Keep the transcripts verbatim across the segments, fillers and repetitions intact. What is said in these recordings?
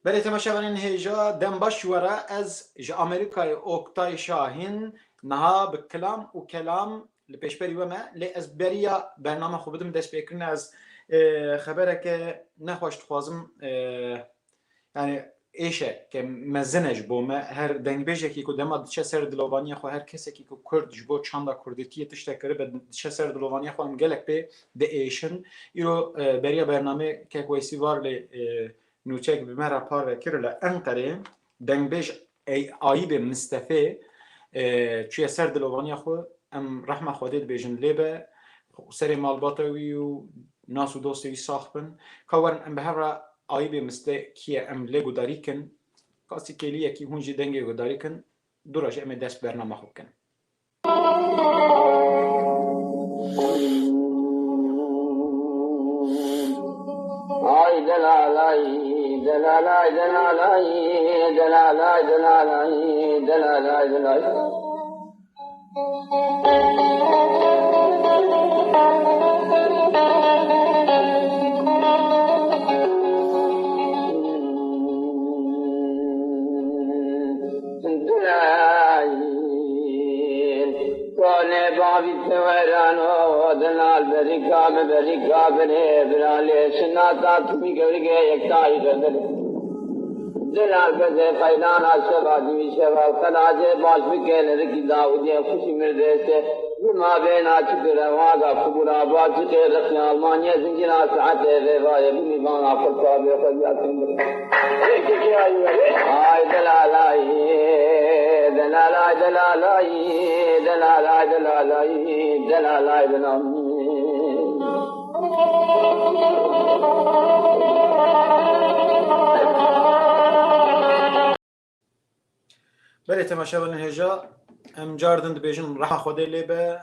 Belê temaşevanên hêja, dem baş ji we re. Ez ji Amerîkayê Oktay Şahîn, niha bi kilam û kelam li pêşberî we me, lê ez beriya bername xwe bidim destpêkirinê, ez, e, xebereke nexweş dixwazim, e, yani êşeke mezin e ji bo me. Her dengbêjekî ku dema diçe ser dilovaniya xwe, her kesekî ku Kurd ji bo çanda Kurdîtiyê tiştek kiribe diçe ser dilovaniya xwe, em gelek pê diêşin. Îro, e, beriya bernamê kek Weysî Varlê, e, nûçek bi me re parve kir li Enqerê, dengbêj Ey-, Ayîbê Mistefê, e, çûye ser dilovaniya xwe, em rehma Xwedê dibêjin lê be, serê malbata wî û nas û dostê wî sax bin. Ka werin em bi hev re Ayîbê Miste kî ye em lê gudarî kin, qasî kêliyekî hûn jî dengê gudarî kin, dû re jî em ê dest bi bernama xwe bikin. Ay delalay, delalay, delalay, delalay, delalay, delalay, delalay. Dilayîn, konê bavî tewerano, dinal berîka bi berîka binê, biralê şinata tumî gewrige yek tayî derdere. Dilal bezê qeydana şeva dî şeva, qelacê baş bike li rikî Dawidê xuşî mirdêse. Bi mabêna çi bi rewaga Qubura Baçikê rexya Almanya zincira saetê vêvayê bi mîvana xwe sabê xwe ziyatin bike. Ay delalay, delalay, delalay, delalay, delalay, delalay, delalay. Belê temaşevanên hêja, em car din dibêjin reha Xwedê lê be,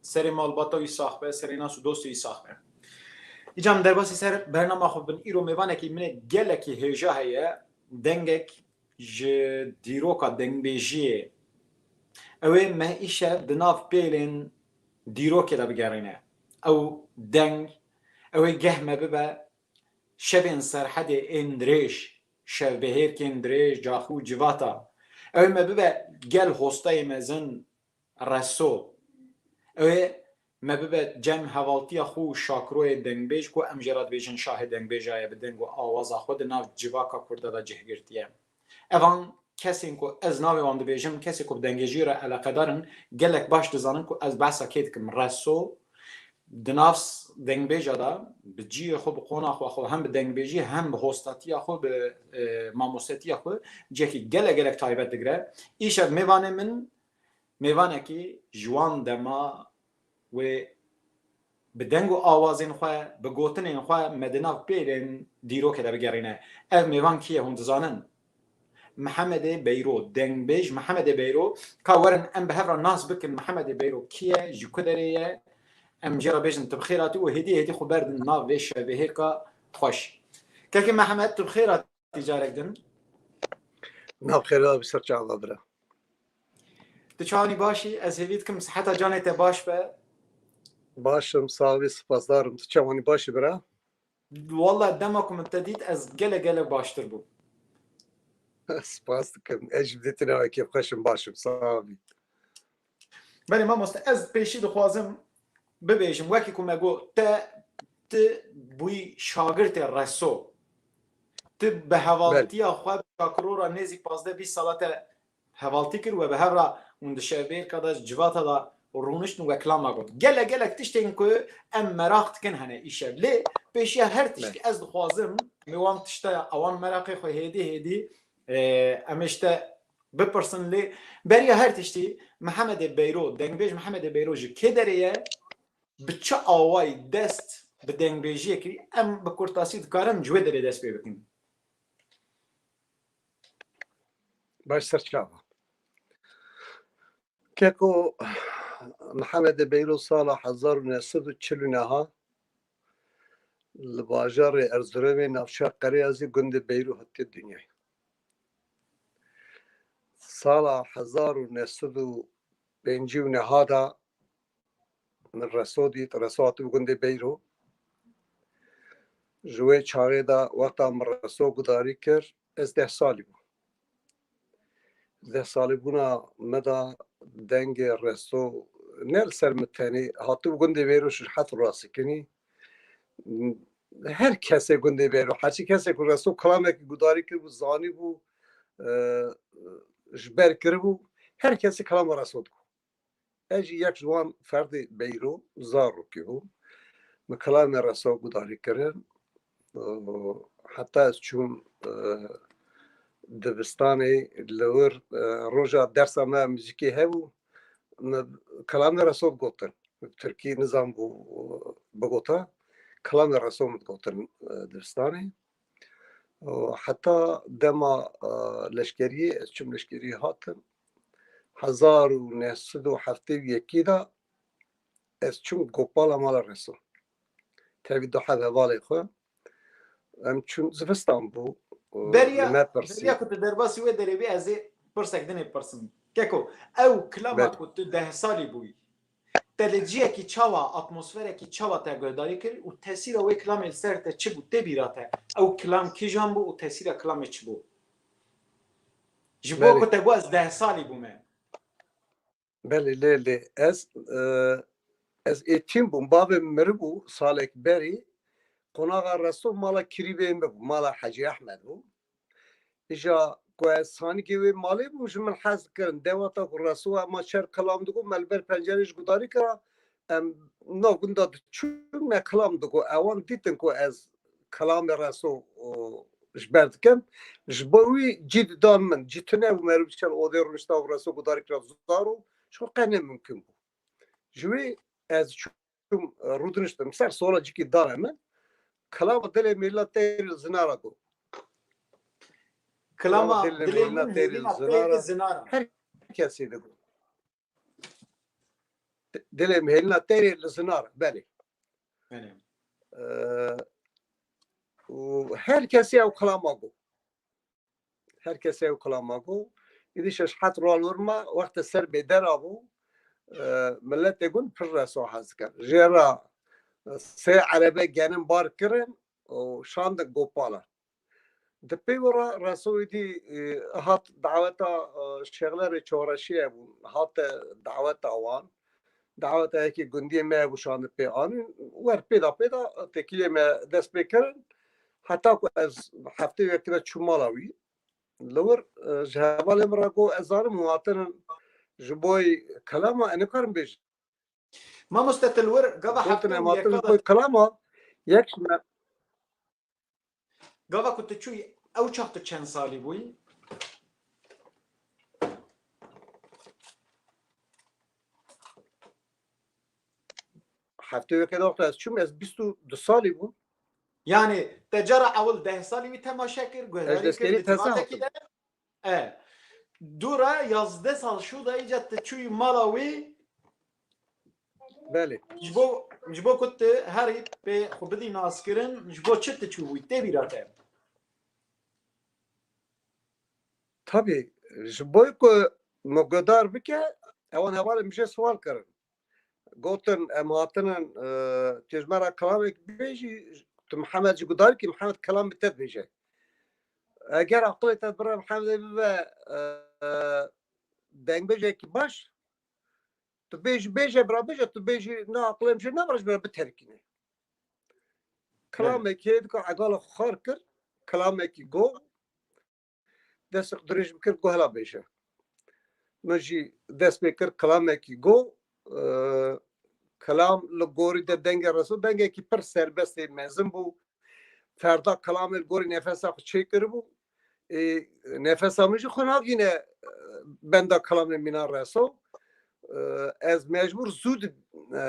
serê malbata wî sax be, serê nas û dostê wî sax be. Îca em derbasî ser bernama xwe bin, îro mêvanekî min ê gelekî hêja heye, dengek ji dîroka dengbêjiyê. Ew ê me îşev di nav pêlên dîrokê de bigerîne. Ew deng, ew ê geh me bibe şevên Serhedê ên dirêj, şevbihêrkên dirêj, caxû û civata. Ew ê me bibe gel hostayê mezin, reso. Ew ê me bibe cem hevaltiya xwe û şakiroyê dengbêj ku em jê re dibêjin şahê dengbêja ye, bi deng û awaza xwe di nav civaka Kurda de cih girtiye. Evan kesên ku ez navê wan dibêjim, kesê ku bi dengbêjiyê re eleqedar in, gelek baş dizanin ku ez behsa kê dikim. Reso di nav dengbêja de bi cihê xwe, bi qona xwe, xwe hem bi dengbêjî hem bi hostatiya xwe, bi, e, mamostetiya xwe cihekî gelek gelek taybet digire. Îşev mêvanê min mêvanekî ji wan dema wê bi deng û awazên xwe, bi gotinên xwe me di nav pêlên dîrokê de bigerîne. Ev mêvan kî ye hûn dizanin? Mihemedê Beyro, dengbêj Mihemedê Beyro. Ka werin em bi hev re nas bikin Mihemedê Beyro kî ye, ji ku derê ye? Em jê re bêjin tu bi xêr hatî û hêdî hêdî xwe berdin nav vê şevbihêrka xweş. Kekê Mihemed, tu bi xêr hatî carek din. Nav xêr, bi ser çava bira. Tu çawanî başî? Ez hêvî dikim siheta canê te baş be. Baş im, sağ ol, spasdar im. Tu çawanî başî bira? Walla dema ku min te dît ez gelek gelek baştir bûm. Spas dikim. Ez jî bi dîtina we kêfxweş im, baş im, sağ ol. Belê mamoste, ez pêşî dixwazim bibêjim, wekî ku me got, te, tu bûyî şagirtê Reso. Tu bi hevaltiya xwe bi şakiro re nêzî pazdeh bîst sala te hevaltî kir, we bi hev re hûn di şevbêrka de, civata de rûniştin, we kilama got. Gelek gelek tiştên ku em meraq dikin hene îşev. Lê pêşiya her tiştî ez dixwazim, em ê wan tişta, ewan meraqê xwe hêdî hêdî, e, em ê ji te bipirsin. Lê beriya her tiştî, Mihemedê Beyro, dengbêj Mihemedê Beyro ji kê derê ye? Bi çi awayî dest bi dengbêjiyê kirî? Em bi kurtasî dikarin ji wê derê dest pê bikin. Baş ser çava. Keko Mihemedê Beyro sala hezar û neh sed û çil û neha li bajarê Erzurumê navçeya Qereyazî gundê Beyro hatiye dinyayê. Sala hezar û neh sed û pêncî û neha de min Reso dît, Reso hatibû gundê Beyro. Ji wê çaxê de wexta min Reso gudarî kir, ez deh salî bûm. Deh salî bûna me da dengê Reso ne li ser min tenê hatibû gundê Beyro ji het rasikinî. Her kesê gundê Beyro, herçî kesê ku Reso kilamekî gudarî kiribû, zanîbû, e, ji ber kiribû, her kesê kilama Reso digot. Ez jî yek ji wan ferdê Beyro, zarokê bû. Min kilamê Reso gudarî kirin. Heta ez çûm, e, dibistanê, li wir, e, roja dersa me muzîkê hebû. Min kilamê Reso gotin. Tirkî nizanbû bigota. Kilamê Reso min digotin, e, dibistanê. Û heta dema, e, leşkeriyê, ez çûm leşkeriyê hatim, hezar û neh sed û heftê û yekê de ez çûm Gopala mala Reso. Tevî du heb hevalê xwe. Em çûn, zivistan bû, e, beriya, li me pirsî. Beriya ku tu derbasî wê derê bî, ez ê pirsek dinê pirsim. Keko, ew kilama Belê. ku tu deh salî bûyî, te li ciyekî çawa, atmosferekî çawa te guhdarî kir û tesîra wê kilamê li ser te çi bû? Tê bîra te ew kilam kîjan bû û tesîra kilamê çi bû? Ji bo Belê. ku te got ez deh salî bûme. Belê, lê, lê. Ez, e, ez êtîm bûm. Bavê min miribû salek berî. Qonaxa Reso mala kirîbê min bû. Mala Hecî Ehmed bû. Îja ku ez sanîkê wê malê bûm, ji min hez dikirin. Dewata ku Reso ema çer kilam digot, me li ber pencerê ji gudarî kira. Em nav gunda diçûn, me kilam digot. Ewan dîtin ku ez kilamê Reso, o, ji ber dikim. Ji bo wî cî didan min. Cî tune bû, meriv çel odê rûnişta û Reso gudarî kira zaro. Ji xwe qe ne mimkun bû. Ji wî ez çûm, e, rûdiniştim. Ser sola cîkî dane min. Kilama dilê mêrîna teyr li zinara got. Kilama dilê mêrîna teyr li zinara. Her kesê digot. Dilê mêrîna teyr li zinara. Belê. Belê. E, û her kesê ew kilama got. Her kesê ew kilama got. Îdî şeş het rol wir ma, wextê ser bêdera bû, e, miletê gund pir Reso hez dikin. Jê re, e, sê erebe genim bar kirin û şandin Gopala. Di pê wira Reso îdî, e, hat daweta, e, Şêxlerê Çoreşiyê bû, hate daweta wan. Daweta yekê gundiyê me bû şandin pê anîn. Wer pêda pêda têkiliyê me dest pê kirin. Heta ku ez heftê û yekê de çûm mala wî. Li wir, e, ji hevalê min re got, ez zanim hûn hatinin ji bo kilama, ez nikarim bêjim. Mamoste, tu li wir gava heftê û yekê de, ji bo kilama, yek ji me- Gava ku tu çûyî, ew çax tu çend salî bûyî? Heftê û yekê de wexta ez çûm, ez bîst û du salî bûm. Yani, te cara ewil deh salî wî temaşe kir, guhdarî kir, di cematekî de. E, dû re yazdeh sal şû de îca tu çûyî mala wî. Belê. Ji bo, ji bo ku tu herî pê xwe bidî naskirin, ji bo çi tu çûbûyî? Tê bîra te? Tabî, ji bo ku me guhdar bike, ewan hevalên min jê siwal kirin. Gotin, em hatinin, e, tu ji me re kilamekî bêjî, tu Mihemed jî guhdar kî, Mihemed kilam bi te dibêje. Eger aqilê te bira Mihemedê bibe, e, e, dengbêjekî baş, tu bêjî bêje, bira bêje, tu bêjî ne aqilê min jê nebira ji bira biterkîne. Kilamekî hê dika egala xwe xar kir, kilamekî got, destê xwe dirêj bikir, got hela bêje. Min jî dest pê kir, kilamekî got, e, kilam li gorî de dengê Reso, dengekî pir serbestê mezin bû. Ferda kilamê li gorî nefesa xwe çêkiribû. Ê, nefesa min jî xwe nagîne, e, benda kilamê mîna Reso. E, ez mecbûr zû di-, e,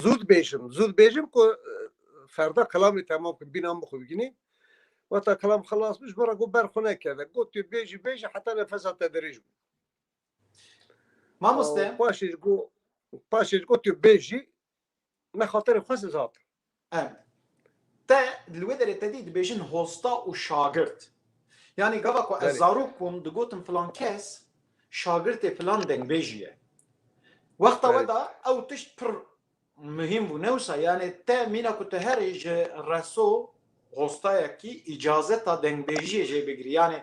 zû dibêjim. Zû dibêjim ku, e, ferda kilamê temam kim, bîna min xwe bigînî. Wexta kilam xilas bû, ji min re got, ber xwe nekeve. Got, tu bêjî, bêjî, heta nefesa te dirêj bû. Mamoste. Û paşê ji got, paşê ji got, tu bêjî, me xatirê xwe siz hatin. Em. Te, li wê derê te dî dibêjin hosta û şagirt. Yani gava ku ez Belê. zarok bûm, digotin filan kes, şagirtê filan dengbêjî ye. Wexta Belê. we de ew tişt pir muhîm bû. Ne wisa, yani te mîna ku tu herî ji Reso hostayekî îcazeta dengbêjiyê jê bigirî. Yani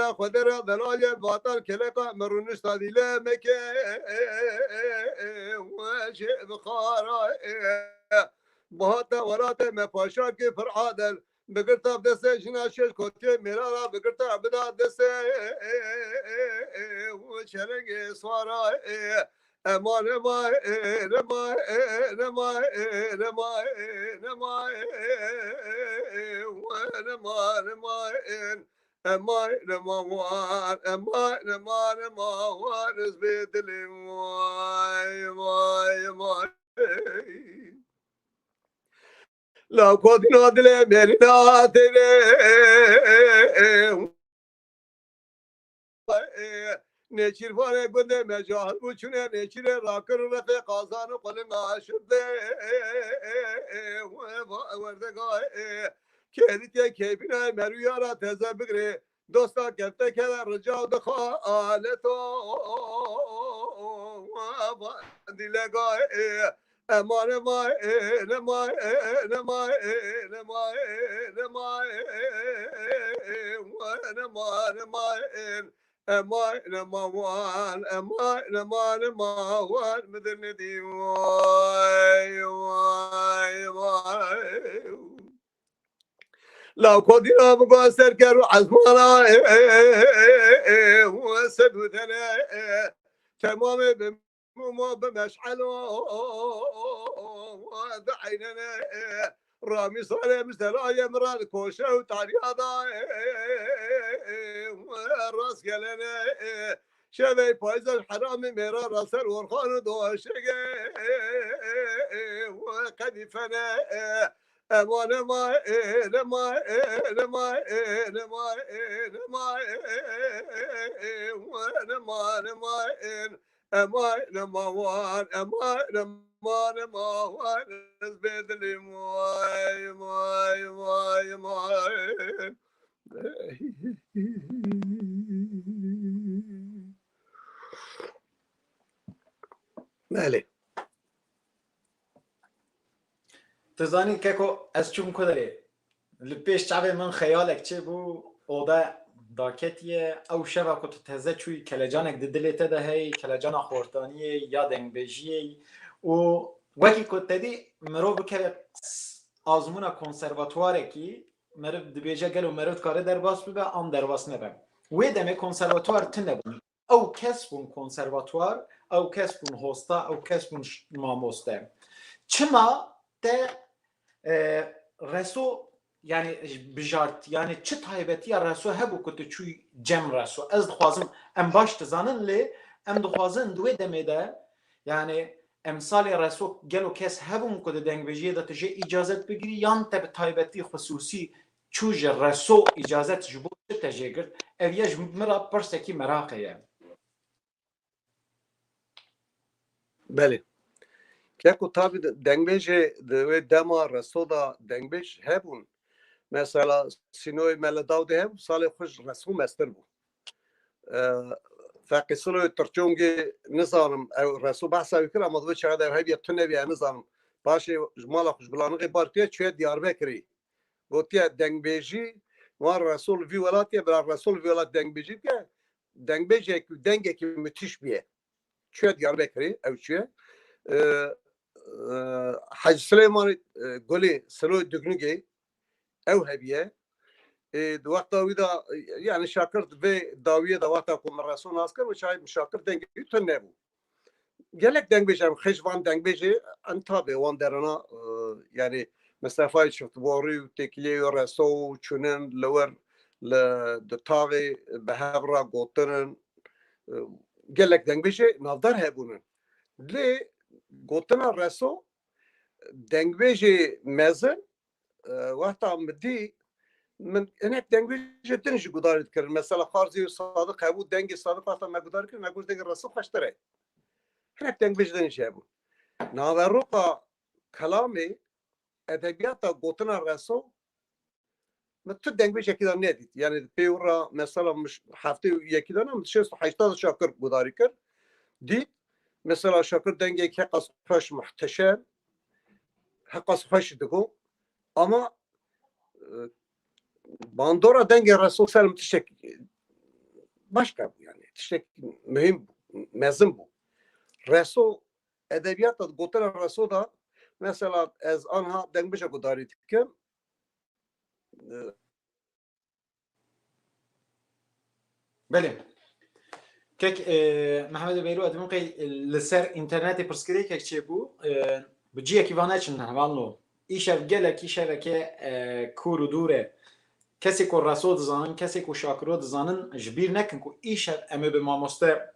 Xwedera, xwedera, delalê vatal keleka me rûnişta dîle meke, we jê bixara, e. Bihate welatê me paşakê pir adel, bigirta bi destê jina şeş kotiyê mêra ra bigirta bida destê, e, e, e, e, û çelengê swara, e. Ema nema, e, nema, e, nema, e, nema, e, nema, e, e, e, e, we nema, nema, e, ema nema wan, ema nema, nema wan, ez bê dilê vay, vay, vay. La kodina dilê merîna têne. Nêçîrvanê gundê me cahil bû, çûne nêçîrê rakir û refê qazan û qulin aşirtê. Werdega kêrîtê kêbînayê merûya ra teze bigirê. Dosta kevte keve rica û dixa aleto. Dîlega, e, ema nema, e, nema, e, nema, e, nema, e, nema, e, e, e, e, we nema, nema, e, ema nema wan, ema nema, nema wan, midin dî, vay, vay, vay. La kodîna min got serker û ezmana, e, e, e, e, e, e, û sed û tene, e, temamê bi mûma bi meşelo, di eynene, e, ramî salê mistelayê min ra li koşe û tariya da, e, e, e, e, e, rast gelene, e, şevê payîza ji heramê mêra ra ser orxan û doşege, e, e, e, e, e, qedîfene, e, Ema nema, e, nema, e, nema, e, nema, e, nema, e, e, e, e, e, we nema, nema, e, ema nema wan, ema nema, nema wan, ez bê dilê vay, vay, vay, vay. Belê. Tu zanî keko, ez çûm ku derê. Li pêş çavê min xeyalek çêbû, oda daketiye. Ew şeva ku tu teze çûyî, kelecanek di dilê te de heyî, kelecana xortaniyê ya dengbêjiyê. Û wekî ku te dî mirov bikeve azmûna konservatuwarekî, meriv dibêje gelo meriv dikare derbas bibe an derbas nebe. Wê demê konservatuwar tune bû. ew kes bûn konservatuar, ew kes bûn hosta, ew kes bûn ş-, mamoste. Çima te, e, Reso, yani bijart, yani çi taybetiya Reso hebû ku tu çûyî cem Reso? Ez dixwazim, em baş dizanin, lê em dixwazin di wê demê de, yani emsalê Reso gelo kes hebûn ku di dengbêjiyê de tu jê îcazet bigirî, yan te bi taybetî xusûsî çû ji Reso îcazet ji bo çi te jê girt? Ev ye ji min re pirsekî meraqê ye. Belê. Keko, tabî de-, dengbêjê di wê dema Reso de dengbêj hebûn. Mesela Sînoyê me li Dawdê hebû, salê xwe ji Reso mestir bû. E, Feqî Siloyê Tirçongê nizanim, ew Reso behsa wî kir, ama di wê çaxê de ew hebiye tune bûye, nizanim. Paşê ji mala xwe ji Bilanixê bar kiriye, çûye Diyarbekirê. Gotiye dengbêjî, wan Reso li vî welatê ye, bila Reso li vî welat dengbêjî bike, dengbêjek, dengekî mitîş bûye. Çûye Diyarbekirê, ew çûye. E, e, Hecî Silêmanê, e, Gulê, Siloyê Dugnugê, ew hebiye. E, di wexta wî de, e, yani Şakir di vê dawiyê de wexta ku min Reso nas kir, wê çaxê min Şakir dengê wî tune bû. Gelek dengbêj em xêj van dengbêjê entabê wan derana, e, yani Mistefayê Çiftborî û Têkiliyê û Reso û çûnin li wir li di taxê bi hev re gotinin, e, gelek dengbêjê navdar hebûnin. Lê gotina Reso dengbêjê mezin, e, wexta min dî, min hinek dengbêjê din jî gudarî dikirin. Mesela Xarzî û Sadiq hebû, dengê Sadiq wexta me gudarî kir, me got dengê Reso xweştir e. Hinek dengbêj din jî hebû. Naveroka kelamê, edebiyata gotina Reso, min tu dengbêjekî de nedît. Yani pê û ra mesela min ş-, heftê û yekî de ne, min şêst û heşt de Şakir gudarî kir. Dît, mesela Şakir dengek heqas xweş, muhteşem, heqas xweş digo. Ama, e, bandora dengê Reso ser min tiştek başka bû yani. Tiştek muhîm bû, mezin bû. Reso, edebiyata gotina Reso da, mesela ez anha dengbêjek gudarî dikim. E, Belê. Kek, e, Mehmet Beyro, ez dibim qey li ser înternetê pirsgirêkek çêbû, e, bi ciyekî va neçin hevalno. Îşev gelekî şeveke, e, kûr û dûr e. Kesê ku Reso dizanin, kesê ku Şakiro dizanin, ji bîr nekin ku îşev em ê bi mamoste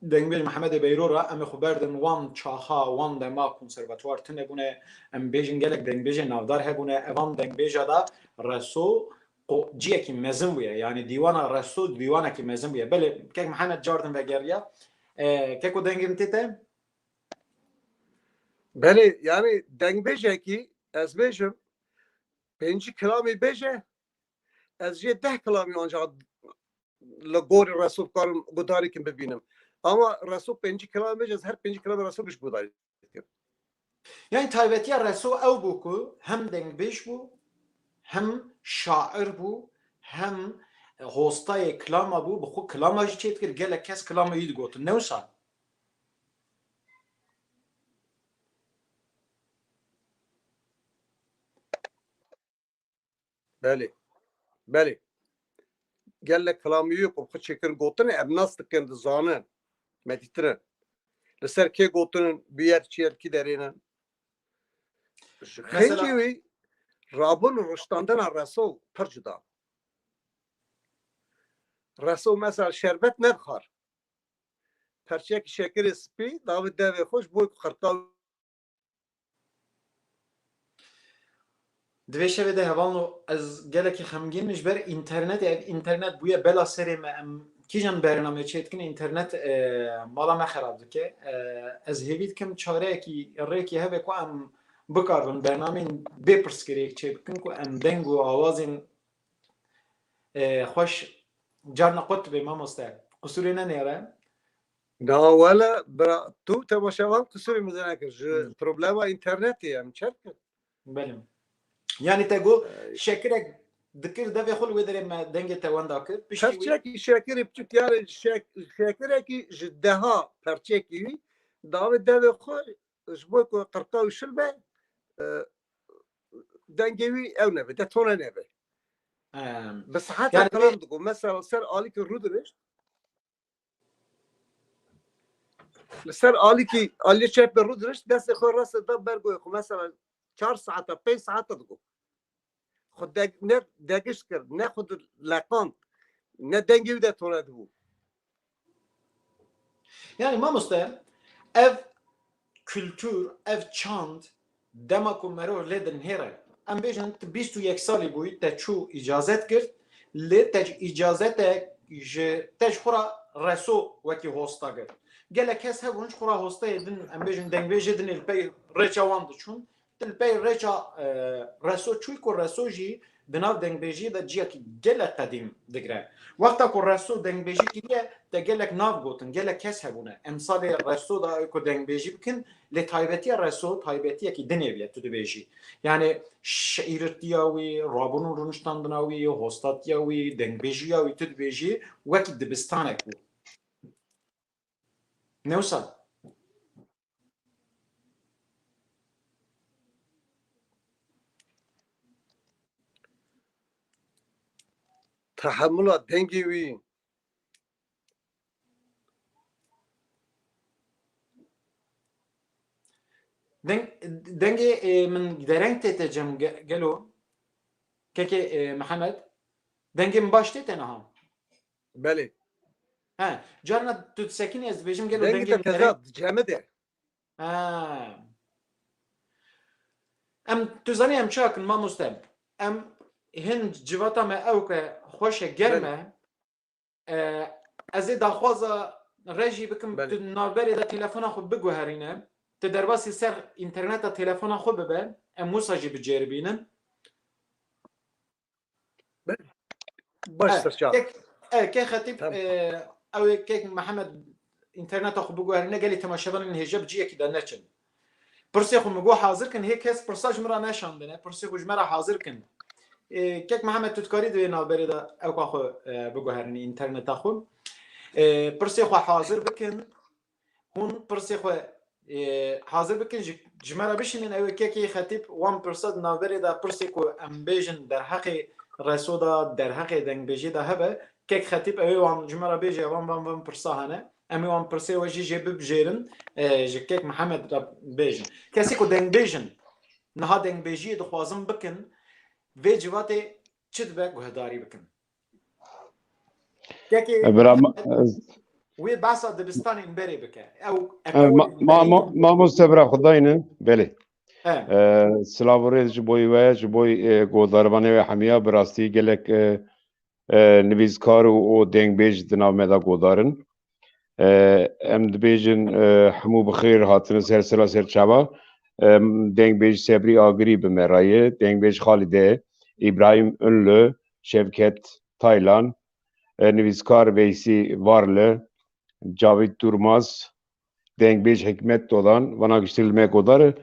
dengbêj Mehemedê Beyro re, em ê xwe berdin wan çaxa, wan dema konservatuar tune bûne, em bêjin gelek dengbêjên navdar hebûne, evan dengbêja de Reso qo-, ciyekî mezin bûye, yanî dîwana Reso dîwanekî mezin bûye. Belê, kek Mihemed cardin vegeriya. E, keko dengê min tê te? Belê, yanî dengbêjekî, ez bêjim, pêncî kilamî bêje, ez jê deh kilamî ancak li gorî Reso dikarim gudarî kim bibînim. Ama Reso pêncî kilamî bêje, ez her pêncî kilamî Reso giş gudarî dikim. Yani taybetiya Reso ew bû ku hem dengbêj bû, hem şair bû, hem hostayê kilama bû, bi xwe kilama jî çêdikir, gelek kes kilama wî digotin. Ne wisa? Belê. Belê. Gelek kilamî ku xwe çêkirin gotinê, em nas dikin, dizanin. Me dîtine. Li ser kê gotinin, bi yer çi yer kî derênin. Ji Mesela xêncî wî rabûn û riştandina Reso pir cuda. Reso mesela şerbet nedixwar. Perçeyekî şekirê spî, davê devê xwe ji bo ku qirqa Di vê şevê de hevalno ez gelekî xemgîn im ji ber înternetê, ev înternet bûye bela serê me, em kîjan bernamê çêdikin, înternet, e, mala me xerab dike. E, ez hêvî dikim çareyekî, rêkê hebe ku em bikaribin bernameyên bê pirsgirêk çêbikin ku em deng û awazên, e, xweş carna qut dibe mamoste. Qusûrê nenêre. Na wele bira, tu temaşevan qisûrê min zêde nekir. Ji Hmm. problema înternetê ye, em çer kin. Belê. Yani te got, Ey. şekirek dikir devê xwe li wê derê me dengê te wenda kir. Piştî wî Perçekî şekirê biçûk, yani şek-, şekirekî ji deha perçekî wî davê devê xwe ji bo ku qirqa û şil be, e, dengê wî ew nebe, detone nebe. Em, Bi siheta yani kilam digo, mesela ser alîkî rûdirêj, Li ser alîkî, alî çepê rû dirişt, destê xwe rastê da ber goyê xwe. Mesela çar saeta, pênc saeta digot. Xwe deg-, ne degiş kir, ne xwe leqand, ne dengê wî de tune dibû. Yani mamoste, ev kultur, ev çand, dema ku merov lê dinihêre, em bêjin tu bîst û yek salî bûyî, te çû îcazet girt, lê te ji îcazetek ji, te ji xwe re reso wekî hosta girt. Gelek kes hebûn ji xwe re hosteyê din, em bêjin dengbêjê din ê li pey rêça wan diçûn, tu li pey rêça, e, reso çûyî ku reso jî di nav dengbêjiyê de ciyekî gelek qedîm digire. Wexta ku reso dengbêjî kiriye, te gelek nav gotin, gelek kes hebûne. Emsalê reso da ku dengbêjî bikin, lê taybetiya reso, taybetiyekî dinê bûye, tu dibêjî. Yani şîîrtiya wî, rabûn û rûniştandina wî, hostatiya wî, dengbêjiya wî, tu dibêjî, wekî dibistanek bû. Ne wisa? Tehemula dengê wî. Deng, dengê, e, min dereng tê te cem ge-, gelo. Kekê, e, Mihemed. Dengê min baş tê te niha? Belê. He, carna tu disekinî ez dibêjim gelo Dengê dengê te min dereng. Teza cemide. Ha. Em, tu zanî em çi akin mamoste? Em hin civata me ew ke xweş e, germ e. E, ez ê daxwaza rejî bikim, Belê. Tu navberê de telefona xwe biguherîne. Tu derbasî ser înterneta telefona xwe bibe, em wisa jî bicêribînin. Baş E, serçav. kek, e, kek Xetîb, Tamam. E, ew ê kek Mihemed înterneta xwe biguherîne, gelî temaşevanên hêja bi ciyekî de neçin. Pirsê xwe min got hazir kin, hê kes pirsa ji min re neşandine, pirsê xwe ji me re hazir kin. E, kek Mihemed, tu dikarî di wê navberê de ewka xwe, e, biguherînî înterneta xwe. E, pirsê xwe hazir bikin, hûn pirsê xwe, e, hazir bikin, ji, ji me re bişînin, ew ê kekê Xetîb wan pirsa di navberê de pirsê ku em bêjin derheqê reso de, derheqê dengbêjê de hebe, kek Xetîb ew ê wan ji me re bêje, wan, van, van pirsa hene. Em ê wan pirsê we jî jê bibijêrin, e, ji kek Mihemed re bêjin. Kesê ku dengbêj in, niha dengbêjiyê dixwazin bikin, vê civatê çi dibe guhdarî bikin? Kekê E, bira ma-, wê behsa dibistanên berê bike. Ew e, ma-, ma-, ma-, mamoste bira xwe dayne. Belê. He. E, silav û rêz ji bo we, ji bo, e, godarvanê we hemiya bi rastî gelek, e, e, nivîskar û, û dengbêj di nav me de godar in. E, em dibêjin, e, hemû bi xêr hatin ser sila ser çava. E, dengbêj Sebrî Agirî bi me re ye, dengbêj Xalîde, Îbrahîm Ünlü, Şevket Taylan, e, nivîskar Veysî Varli, Cavîd Durmaz, dengbêj Hikmet Dodan, vana giştî li me godar e.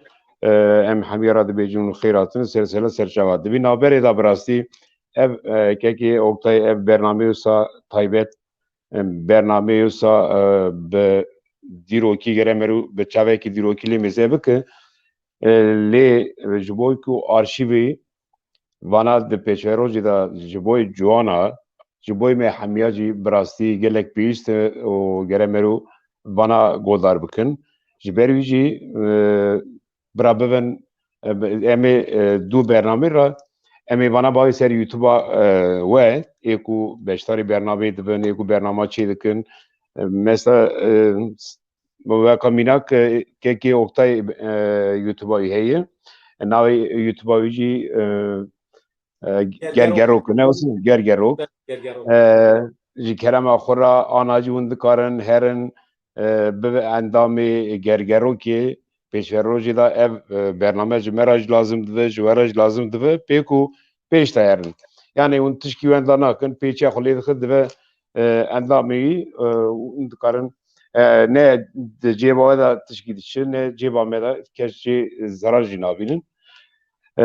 E, em hemiya re dibêjin û xêr hatin ser sela ser çava. Di vî navberê de bi rastî ev, e, kekê Oktay, ev bernameyê wisa taybet, em, bernameyê wisa, e, bi dîrokî gere merû, bi çavekî dîrokî lê mêze bike. E, lê ji bo ku arşîvê vana di pêşerojê de ji bo ciwana, ji bo me hemiya jî bi rastî gelek pêwîst e û gere merû vana godar bikin. Ji ber wî jî, e, bira bibin, e, em ê, e, du bernamê re, em ê vana bavê ser YouTube-a, e, we, ê ku beşdarî bernameyê dibin, ê ku bernama çê dikin. E, mesela, e, weka mînak, e, kekê Oktay, e, YouTube-a wî heye. Navê YouTube-a wî jî, e, e, Gergerok. Gergerok, ne olsun? Gergerok. Gergerok. E, ji kerema xwe re ana jî hûn dikarin herin, e, bibe endamê Gergerokê. Pêşerojê de ev, e, bername ji me re jî lazim dibe, ji we re jî lazim dibe, pê ku pêş de herin. Yani hûn tişkî wenda nakin, pêçiya xwe lê dixin dibe, e, endamê wî, e, hûn dikarin, e, ne di cêba we de tişkî diçe, ne cêba me de kes jê zerar jî nabînin. E,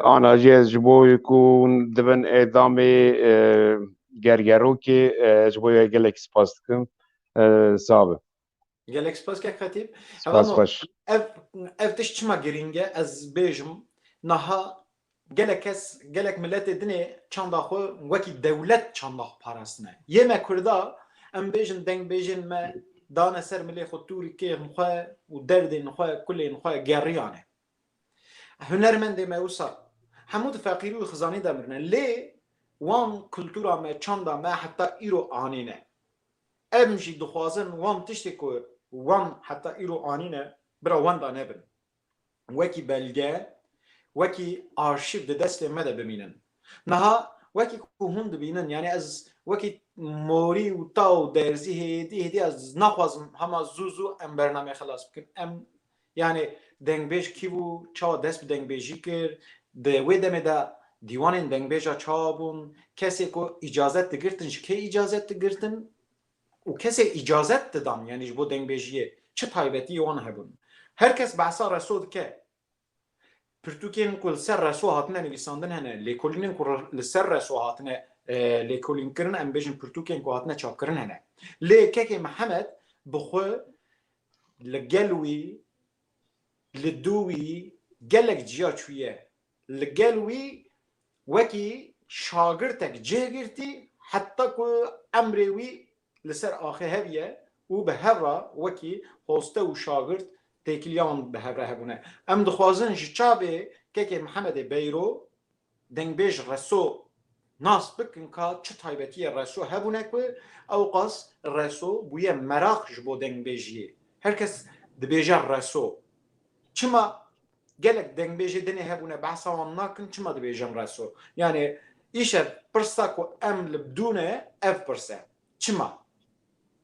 ana jî ez ji bo ku hûn dibin endamê, e, Gergerokê, e, ji bo we gelek spas dikim. E, sax be. Gelek spas kek Xetîb. Spas Hevalno, xweş. Ev, ev tişt çima girîng e? Ez bêjim, niha gelek kes, gelek miletê dinê çanda xwe wekî dewlet çanda xwe parastine. Yê me Kurda, em bêjin dengbêjên me, dane ser milê xwe tûrikên xwe û derdên xwe, kulên xwe geriyane. Hunermendê me wisa hemû di feqîrî û xizanî de mirine. Lê wan kultura me, çanda me heta îro anîne. Em jî dixwazin wan tiştê ku wan heta îro anîne, bira wenda nebin. Wekî belge, wekî arşîv di destê me de bimînin. Niha wekî ku hûn dibînin, yani ez wekî morî û ta û derzî hêdî hêdî ez naxwazim hema zû zû em bernameyê xilas bikin. Em, yani dengbêj kî bû, çawa dest bi dengbêjî kir, di wê demê de dîwanên dengbêja çawa bûn, kesê ku îcazet digirtin, ji kê îcazet digirtin? Û kesê îcazet didan, yani ji bo dengbêjiyê çi taybetiyê wan hebûn? Her kes behsa reso dike. Pirtûkên ku li ser reso hatine nivîsandin hene, lêkolînên ku re-, li ser reso hatine, e, lêkolînkirin, em bêjin pirtûkên ku hatine çapkirin hene. Lê kekê Mihemed bi xwe li gel wî, li dû wî gelek ciya çûye. Li gel wî wekî şagirtek cih girtî, heta ku emrê wî li ser axê heviye û bi hev re wekî hoste û şagirt têkiliya wan bi hev re hebûne. Em dixwazin ji çavê kekê Mihemedê Beyro dengbêj Reso nas bikin ka çi taybetiyê Reso hebûne ku ewqas Reso bûye meraq ji bo dengbêjiyê. Her kes dibêje Reso. Çima gelek dengbêjê dinê hebûne, behsa wan nakin, çima dibêjin Reso? Yani îşev pirsa ku em li bidûne ev pirse. Çima?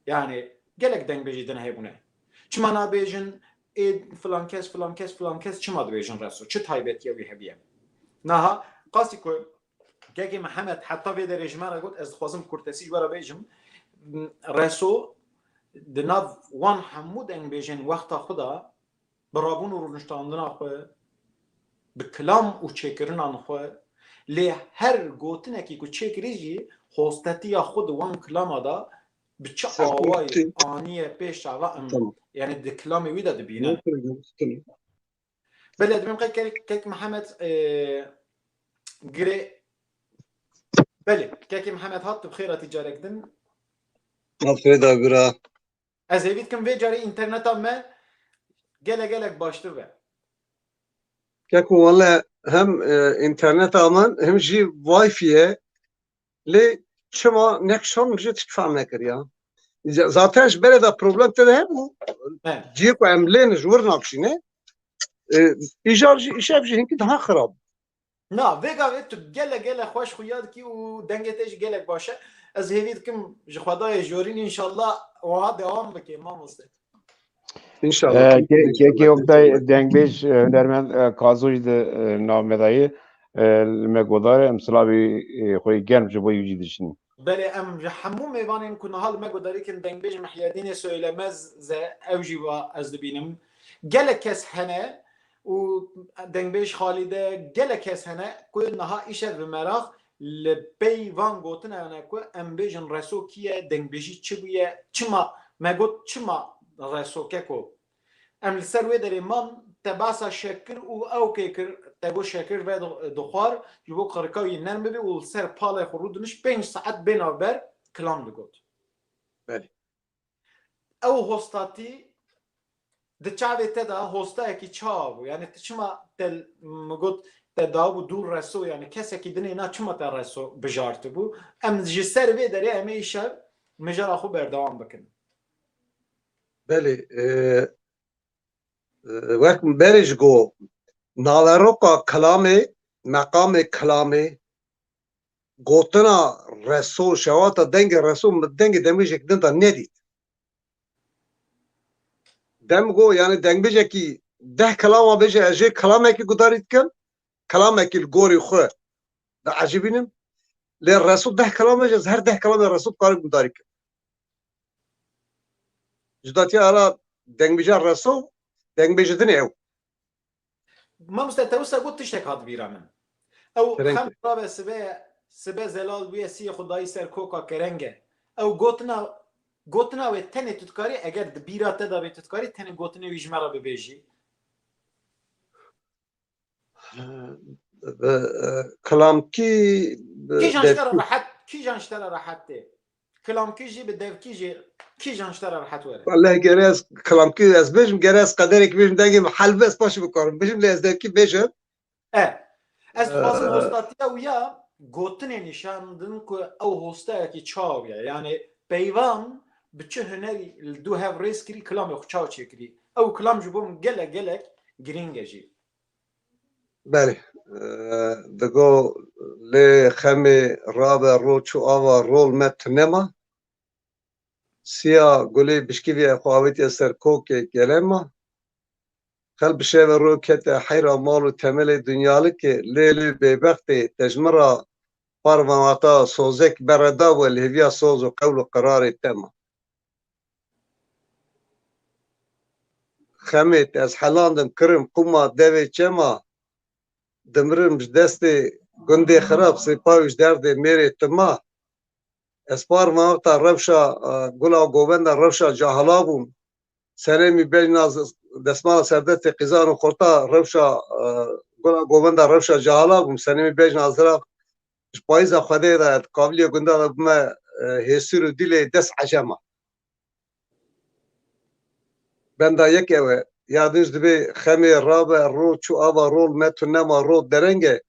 Yani gelek dengbêjê din hebûne. Çima nabêjin ê filan kes, filan kes, filan kes, çima dibêjin Reso? Çi taybetiye wî hebiye? Naha qasî ku kekê Mihemed heta vê derê ji me re got, ez dixwazim kurtesî ji we re bêjim. Reso di nav wan hemû dengbêjên wexta xwe de bi rabûn û rûniştandina xwe, bi kilam û çêkirinan xwe, lê her gotinekî ku çêkirî jî hostetiya xwe di wan kilama de bi çi awayî aniye pêş çava em, yani di kilamê wî de dibîne. Belê, dibêm qey kek, kek Mihemed, e, girê, belê, kekê Mihemed hat, tu bi xêr hatî carek din. Afê da bira. Ez hêvî dikim vê carê înterneta me gelek gelek baştir be. Keko, wele hem, e, înterneta min hem jî Wi-Fi ye. Lê çima nek şan jî tişt fehm nekir ya. Z-, zaten ji berê de problem tê de hebû. He. Cihê ku em lê ne ji wir nakşîne. E, îcar jî, îşev jî hinkî daha xirab. Na, vê gavê tu gelek gelek xweş xuya dikî û dengê te jî gelek baş e. Ez hêvî dikim ji Xwedayê jorîn înşallah wiha dewam bike mamoste. Înşallah. E, ke-, kekê Oktay, dengbêj, e, hunermend, e, Kazo jî di, e, nav me de ye. E, li me guhdar e, em silavê, e, xwe yê germ ji bo wî jî dişînin. Belê, em ji hemû mêvanên ku niha li me guhdarî kin, dengbêj Mihyedînê Söylemez ze, ew jî va ez dibînim. Gelek kes hene û dengbêj Xalîde, gelek kes hene ku niha îşev bi meraq li pey van gotinan e ku em bêjin Reso kî ye, dengbêjî çi bûye, çima me got, çima Reso keko? Em li ser wê derê man, te behsa Şekir û ewkê kir, te got Şekir ve di-, dixwar, ji bo qirika wî nerm bibe û li ser palê xwe rûdinişt, pênc saet bê navber kilam digot. Belê. Ew hostatî di çavê te de hostayekî çawa bû? Yani tu çima te, min got, te dabû dû Reso, yani kesekî dinê na çima te Reso bijartibû? Em ji ser vê derê em ê îşev mijara xwe berdewam bikin. Belê, e, e, wek min berê jî got, naveroka kilamê, meqamê kilamê, gotina Reso, şewata dengê Reso, min dengê dengbêjek din de nedît. Dem got, yani dengbêjekî deh kilama bêje, ez jê kilamekî gudarî dikim, kilamekî li gorî xwe diecibînim. Lê Reso deh kilam bêje, ez her deh kilamê Reso dikarim gudarî kim. Ji datiya ara dengbêja Reso, dengbêjê din ew. Mamoste, te wisa got tiştek hat bîra min. Ew Kerem xem ke. Rabe sibe, sibe zelal bûye, siyê xwe dayî ser koka kerenge. Ew gotina, gotina wê tenê tu dikarî, eger di bîra te de bê tu dikarî, tenê gotinê wî ji me re bibêjî. Bi, e, kilamkî, bi, Kîjan ji te re dertû. Rehet, kîjan ji te re rehet tê? kilamkî jî bi devkî jî kîjan ji te re rehet were? Wallahî gere ez kilamkî ez bêjim, gere ez qederekî bêjim, dengê min hel be ez paşê bikarim bêjim, lê ez devkî bêjim. E, ez dixwazim hostatiya wî ya gotinê nîşan bidin ku ew hostayekî çawa bûye. Yanî peyvan bi çi hunerî li du hev rêz kirî, kilamê xwe çawa çêkirî? Ew kilam ji bo min gelek gelek girîng e jî. Belê. E, digo lê xemê rabe ro çû ava rol me tune ma. Siya gulê bişkîvî xwe avêtiye ser kokê gelê ma. Xel bi şeve ro kete heyra mal û temelê dunyalikê, lê lê bêbextê te ji min ra parvanata sozek bereda we li hêviya soz û qewl û qirarê te ma. Xemêt ez helandim kirim qûma devê çema, dimirim ji destê gundê xirab, sêpa wî ji derdê mêrê tima. Ez par mewqta rewşa, e, gula govenda rewşa cahala bûm. Serê min bejna z-, desmala serdestê qîzan û xorta rewşa, e, gula govenda rewşa cahala bûm. Serê min bejna zira ji payîza Xwedê de, kavliyê gunda de bime, e, hêsir û dîlê dest ecema. Benda yek ew e. Ya din jî dibê xemê rabe ro çû ava rol me tu nema ro dereng e.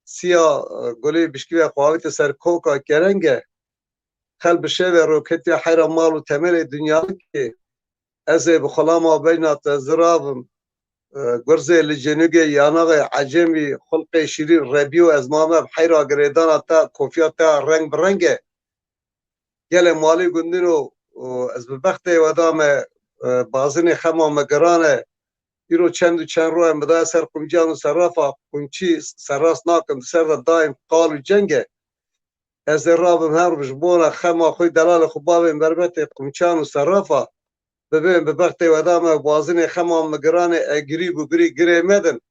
Siya, e, gulê bişkî ve xwe avête ser koka kerenge. Xel bi şevê roketiya heyra mal û temelê dunyalikê. Ez ê bi xulama beyna te ziravim. E, gurzê li cenûgê yanaxê ecemî, xulqê şîrîn rebîyo, ez mame bi heyra girêdana te, kofiya te reng bi reng e. Gelê malî gundîno, ez bi bextê we dame, e, bazinê xema me giran e. Îro çend û çend ro em bidaye ser qumciyan û serrafa, qumçî serrast nakin, di ser de daîm qal û ceng e. Ez ê rabim her roj ji bona xema xwe, delalê xwe bavên berbetê qumçan û serrafa, bibên bi bextê we dame bazinê xema me giran e, e girî bû girî girê me din.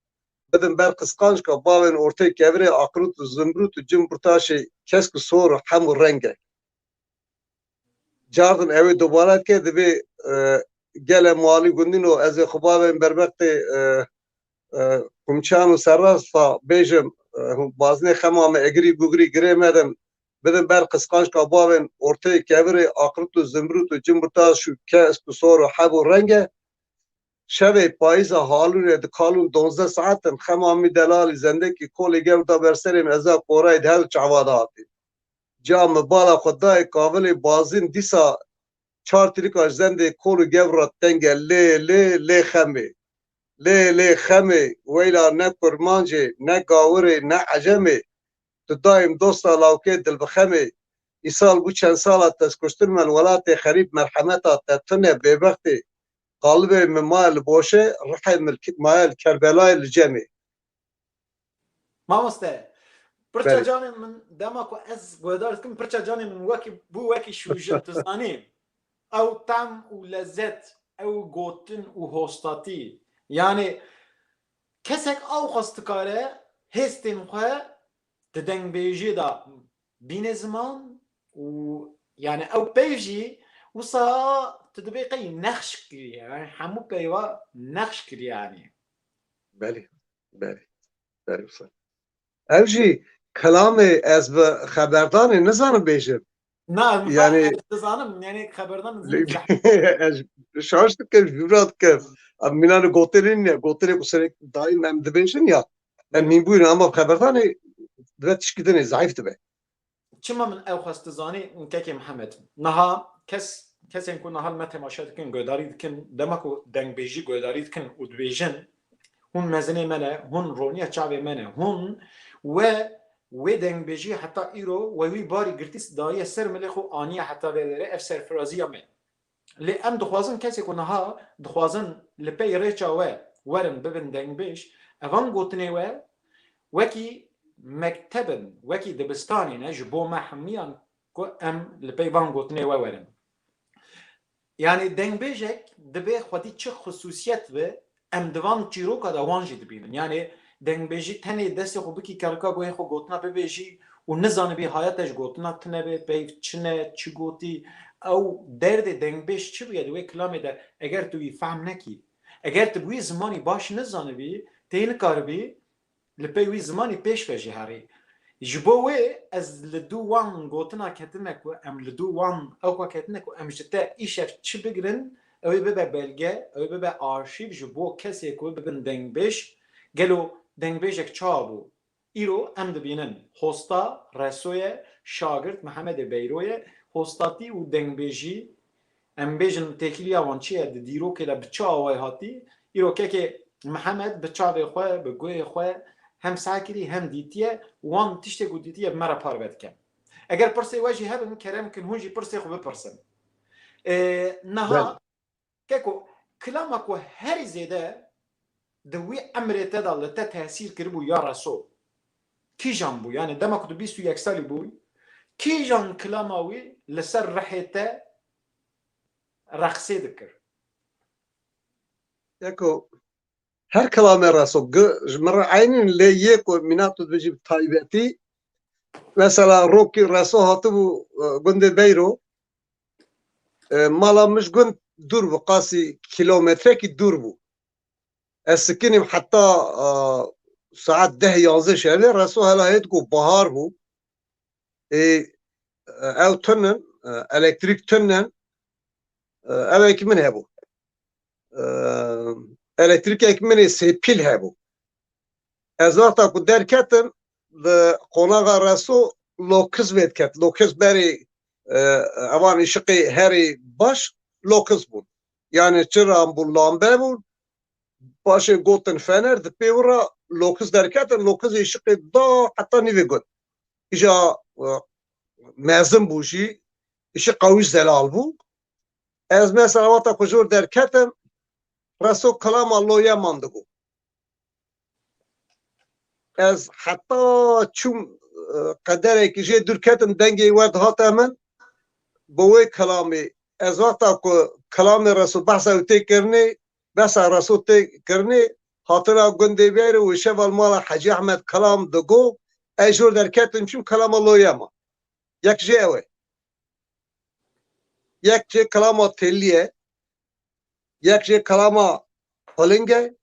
Bidin ber qisqançka bavên ortê kevirê aqrût û zimrût û cim burtaşê kesk û sor û hem û reng e. Cardin ew ê dubare dike, divê, e, gelê malî gundîno ez ê xwe bavên berbextê, e, e, qumçan û serrasta bêjim, e, bazinê xema me egirî bûgirî girê me din, bidin ber qisqançka bavên ortê kevirê aqrût û zimrût û cim û taş û kesk û sor û heb û reng e. Şevê payîza halûnê di kalûn donzdeh saetin xema min delalî zendekî kolê gewr da ber serê min, ez a qorayê di her du çava de hatî. Ca min bala xwe dayê kavilê bazîn dîsa çar tîrika ji zendê kol û gewr re teng e, lê, lê, lê xemê. Lê, lê xemê, weyla ne kurmancê, ne gawirê, ne ecemê. Tu daîm dosta lawkê dilbixemê. Îsal bû çend sala te ez kuştin me li welatê xerîb merhemeta te tune bêbextê. Qalibê min maye li Boşê, rihê min ki-, maye li Kerbelayê li Cemê. Mamoste, pirça Belê. Canê min dema ku ez guhdar dikim, pirça canê min wekî bû wekî şûjin, tu zanî. Ew tam û lezet, ew gotin û hostatî. Yanî kesek ew xwest dikare hêstên xwe di dengbêjiyê de bîne ziman û yanî ew peyv jî wisa tu dibê qey nexş kiriye. Yanî hemû peyva nexş kiriye yanî. Belê, belê, belê wisa. Ew jî kelamê ez bi xeberdanê nizanim bêjim. Na, yani, ez dizanim, yani xeberdan ez şaş dikim, jûra dikim. Em mînanê gotinê ne, gotinê ku serek daîm em dibêjin ya. Em mîn bûyne ama xeberdanê dibe tişkî dinê, zayıf dibe. Çima min ew xwest dizanî, kekê Mihemed? Niha kes, kesên ku niha li me temaşe dikin, guhdarî dikin, dema ku dengbêjî guhdarî dikin û dibêjin, hûn mezinê me ne, hûn roniya çavê me ne, hûn we, wê dengbêjî heta îro we wî barî girtî dariye ser milê xwe aniye heta vê derê, ev serfiraziya me. Lê em dixwazin kesê ku niha dixwazin li pey rêça we werin bibin dengbêj, evan gotinê we wekî mekteb in, wekî dibistanê ne ji bo me hemiyan ku em li pey van gotinê we werin. Yanî dengbêjek dibê xwedî çi xisûsiyet be, em di van çîroka de wan jî dibînin. Yanî dengbêjî tenê destê xwe bikî kerika guhê xwe gotina bibêjî û nizanibî haya te ji gotina tune be, peyv çi ne, çi gotî. Ew derdê dengbêj çi bûye di wê kilamê de, eger tu wî fehm nekî, eger tu bi wî zimanî baş nizanibî, tê nikaribî li pey wî zimanî pêş ve jî herî. Ji bo wê ez li dû wan gotina ketime ku em li dû wan ewka ketine ku em ji te îşev çi bigirin, ew ê bibe belge, ew ê bibe arşîv ji bo kesê ku bibin dengbêj. Gelo dengbêjek çawa bû? Îro em dibînin hosta Reso ye, şagirt Mihemedê Beyro ye, hostatî û dengbêjî, em bêjin têkiliya wan çi ye, di dîrokê de bi çi awayî hatî, îro kekê Mihemed bi çavê xwe, bi guhê xwe hem seh kirî hem dîtiye, wan tiştê ku dîtiye bi me re parve dike. Eger pirsê we jî hebin, kerem kin hûn jî pirsê xwe bipirsin. Ê, niha, Bel. Keko, kilama ku herî zêde di wî emrê te de li te tesîr kiribû ya Reso, kîjan bû? Yani dema ku tu bîst û yek salî bûyî, kîjan kilama wî li ser rihê te reqsê dikir? Yeko, her kilamê Reso, gi-, ji min re eynîn lê yê ku mîna tu dibêjî bi taybetî, mesela rokî Reso hatibû, e, gundê Beyro, e, mala min ji gund dûr bû, qasî kilometrekî dûr bû. Ez sikinîm heta, e, saet deh yanzdeh şevê, Reso hela hêt ku bahar bû. Ê, ew tunin, e, elektrîk tunin, e, ew êk min hebû. E, elektrîkek min ê sêpîl hebû. Ez wexta ku derketim, li qonaxa Reso lokiz vê diket. Lokiz berê, e, evan îşiqê herî baş lokiz bûn. Yani çiran bûn, lambe bûn. Paşê gotin fener, di pê wira lokiz derketin, lokiz îşiqê da heta nîvê gund. Îja, e, mezin bû jî, îşiq qewî zelal bû. Ez mesela wexta ku jor derketim, Reso kilama Lo Yeman digot. Ez heta çûm, e, qederekî jê dûr ketim, dengê we dihate min, bi wê kilamê. Ez wexta ku kilamê Reso behsa wî tê kirinê, behsa Reso tê kirinê, hatina gundê Beyro û şeva li mala Hecî Ehmed kilam digot, ez jor derketim çûm kilama Lo Yeman. Yek jê ew e. Yek jê kilama Têlî ye. Yek jê kilama Piling e.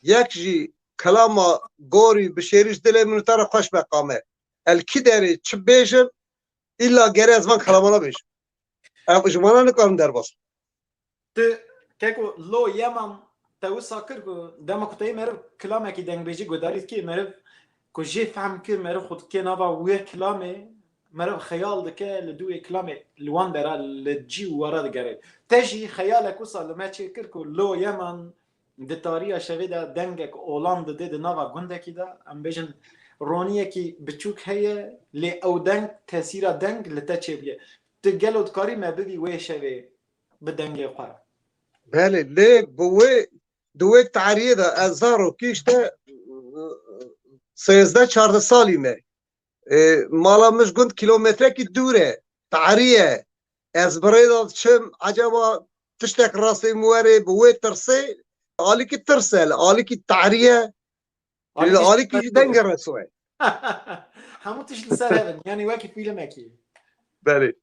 Yek jî kilama gorî bi şêrî ji dilê min û te re xweş meqam e. El kî derê çi bêjim, îlla gere ez van kilamana bêjim. Ev ji wana nikarim derbas. Tu, keko Lo Yeman, te wisa kir ku dema ku te yê meriv kilamekî dengbêjî guhdarî dikê, meriv ku jê fehm kir, meriv xwe dikê nava wê kilamê, meriv xeyal dike li dû wê kilamê li wan dera li cî û wara digere. Te jî xeyalek wisa li me çêkir ku Lo Yeman di tariya şevê de dengek olan didê di nava gundekî de, em bêjin roniyekî biçûk heye, lê ew deng tesîra deng li te çêbûye. Tu gelo dikarî me bibî wê şevê bi dengê xwe? Belê, lê bi wê, di wê tariyê de ez zarokî işte sêzdeh çardeh salî me. E, mala min ji gund kilometrekî dûr e, tarî ye. Ez bi rê de diçim, ecaba tiştek rastê min werê, bi wê tirsê, alîkî tirs e, li alîkî tarî ye. Li alîkî jî dengê Reso ye. Hemû tişt li ser hev in. Yanî wekî fîlmekî. Belê.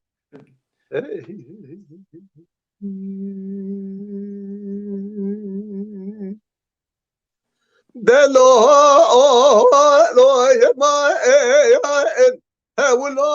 Delo, lo, yema, e, ya, en. He, wilo,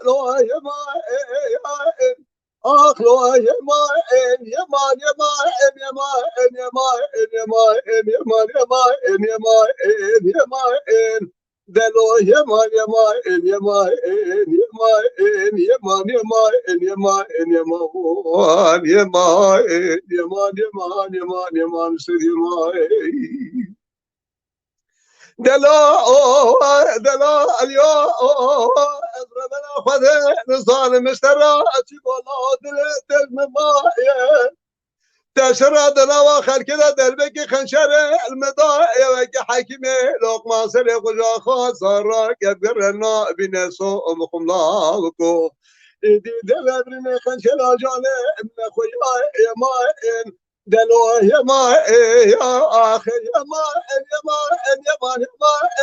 lo, yema, e, ya, en. Ah, lo, yema, en, yema, yema, en, yema, en, yema, en, yema, yema, en, yema, en, yema, en. Delo, yema, yema, en, yema, en, yema, en, yema, yema, en, yema, en, yema, wan, yema, en, yema, yema, yema, yema, sed yema, en. Dela, o, dela, aliya, o, ez revera xwe de nizanim, işte ra, çi gola dilê te ji min maye. Te şira di nava xelkê de derbekî xençerê li min da, ewekî hekîmê loqma serê xuja xwe zara kevgere nabîne so û mixumla biko. Êdî deve birîne xençera canê min xwe ya êma ên. Delo yema ê ya axê yema ên yema ên yema yema ên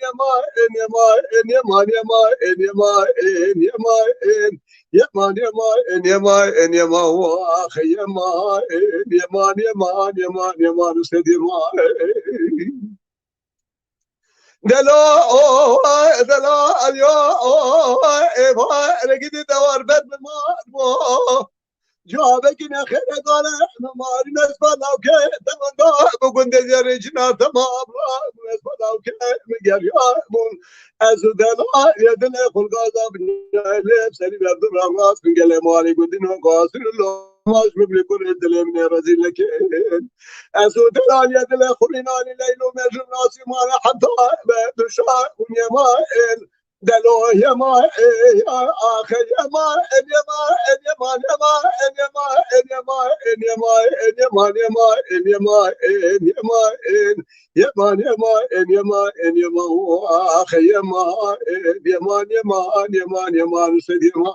yema ên yema ên yema ên yema ên yema ên yema ên yema ên. Yeman, yeman, en yeman, en yeman, wah, yeman, en yeman, yeman, yeman, yeman, sed yeman. Delo, oh, delo, alyo, oh, eva, regidi dewar ber bi mar bo. Cavekî nexêre gale, mari mesba lawke, demanda, bu gundê zerê cina tamam, mesba lawke, mi geriya, bun. Ez û dela, yedine, xulgaza, binyayli, seri verdu, ramas, bingele, mari gundino, gazir, lo. Maş bibli kurê dilê min ê rezîl nekin. Ez û delal ye dilê xurînanî Leylo Mecnun nasî mane heta be duşa û yema el. Delo yema e ya axe yema el yema el yema yema el yema el yema el yema el yema yema el yema el yema el yema yema el yema el yema axe yema el yema yema yema yema yema.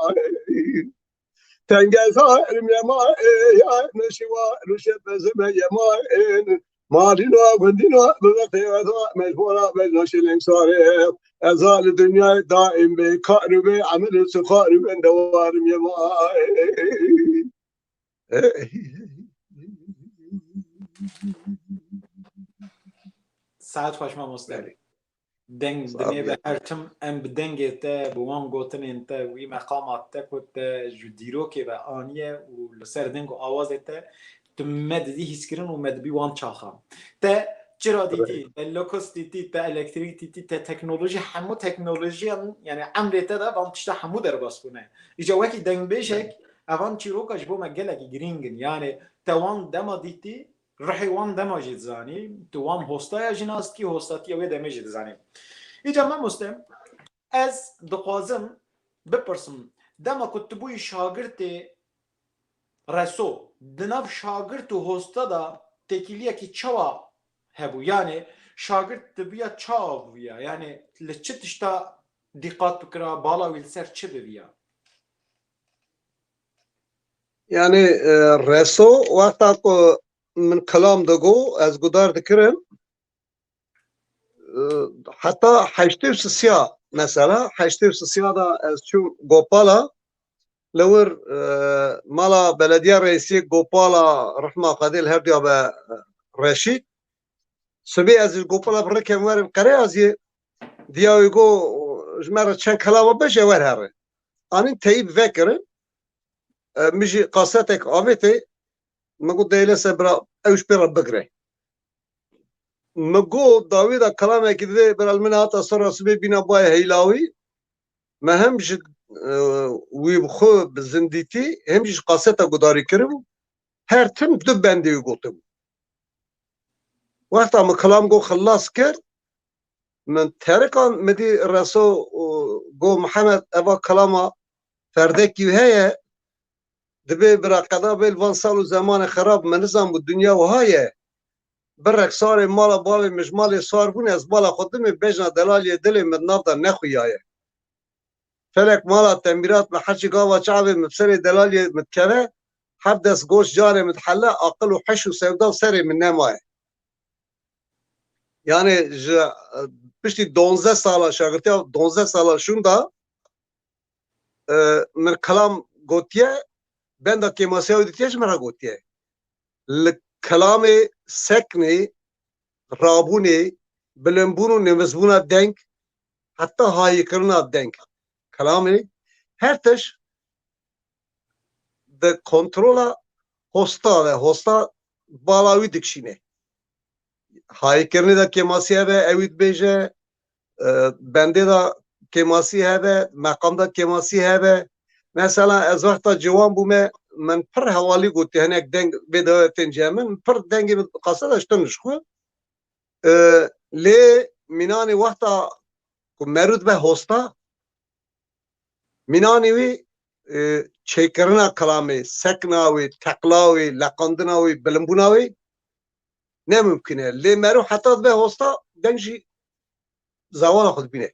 Tengeza yema e ya neşiwa ruşe bezime yema en. Malino gundino bebekte yata mecbura mecno şiling sare. Ezal dünya daim be karü be amel sıkarü ben devarım yema. Saet xweş mamoste. Deng dinê be her tim em bi dengê te, bi wan gotinên te, wî meqama te ku te ji dîrokê ve aniye û li ser deng û awazê te tu me didî hîskirin û me dibî wan çaxan. Te çira dîtî, te lokos dîtî, te elektrîk dîtî, te teknolojî, hemû teknolojiyan, yani emrê te de van tişta hemû derbas bûne. Îca wekî dengbêjek, evan çîroka ji bo me gelekî girîng in. Yani te wan dema dîtî, rihê wan dema jî dizanî, tu wan hostaya jî nas dikî, hostatiya wê demê jî dizanî. Îca mamoste, ez dixwazim bipirsim, dema ku tu bûyî şagirtê Reso, di nav şagirt û hosta de têkiliyekî çawa hebû? Yani şagirt dibiya çawa bûya? Yani li çi tişta dîqat bikira, bala wî li ser çi bibiya? Yani e, Reso wexta ku min kelam digo, ez gudar dikirim. E, heta heştê û sisiya mesela, heştê û sisiya da ez çûm Gopala, li wir e, mala belediya reisî Gopala, rihma Xwedê li her diya be, e, Reşîd. Sibê ez ji Gopala bi rikem werim Qereaziyê, diya wî go, ji me re çend kelama bêje, wer here. Anîn teyî bi vekirin. E, min jî kasetek avêtê, min got, Deylese bira, ew ji pê re bigire. Min got, dawî de kelamekî divê, bira li min hata sora sibê bîna bayê heylawî. Me hem ji e, wî bi xwe bi zindîtî, hem jî ji kaseta gudarî kiribû. Her tim du bendê wî gotibû. Wexta min kelam go xilas kir, min terikan min dî Reso û go, Mihemed, eva kelama ferdekî wî heye, dibê bira qeda bê li van sal û zemanê xerab, me nizanbû dinya wiha ye. Birek sarê mala bavê min ji malê sar bûne, ez bala xwe dimê bejna delaliyê dilê min di nav de nexuyaye. Felek mala temîrat me herçî gava çavê min bi serê delaliyê min dikeve, heft des goş carê min dihele, aqil û heş û sewda serê min nemaye. Yani ji e, piştî donzdeh sala şagirtiya, donzdeh sala şûnda e, min kelam gotiye, benda kêmasiya wî ditiye ji min re gotiye. Li kelamê seknê, rabûnê, bilimbûn û nivizbûna deng, heta hayîkirina deng. Kelamê her tişt di kontrola hosta de, hosta bala wî dikişîne. Hayîkirinê de kêmasî hebe, ewî dibêje, e, bendê de kêmasî hebe, meqam de kêmasî hebe. Mesela ez wexta ciwan bûme, min pir hewalî gotî, hinek deng vê de tên cem min, pir dengê min qasa de ji tun ji xwe. E, lê mînanê wexta ku merû dibe hosta, mînanê wî, e, çêkirina kelamê, sekna wî, teqla wî, leqandina wî, bilimbûna wî ne mimkun e. Lê merû heta dibe hosta, deng jî zewana xwe dibîne.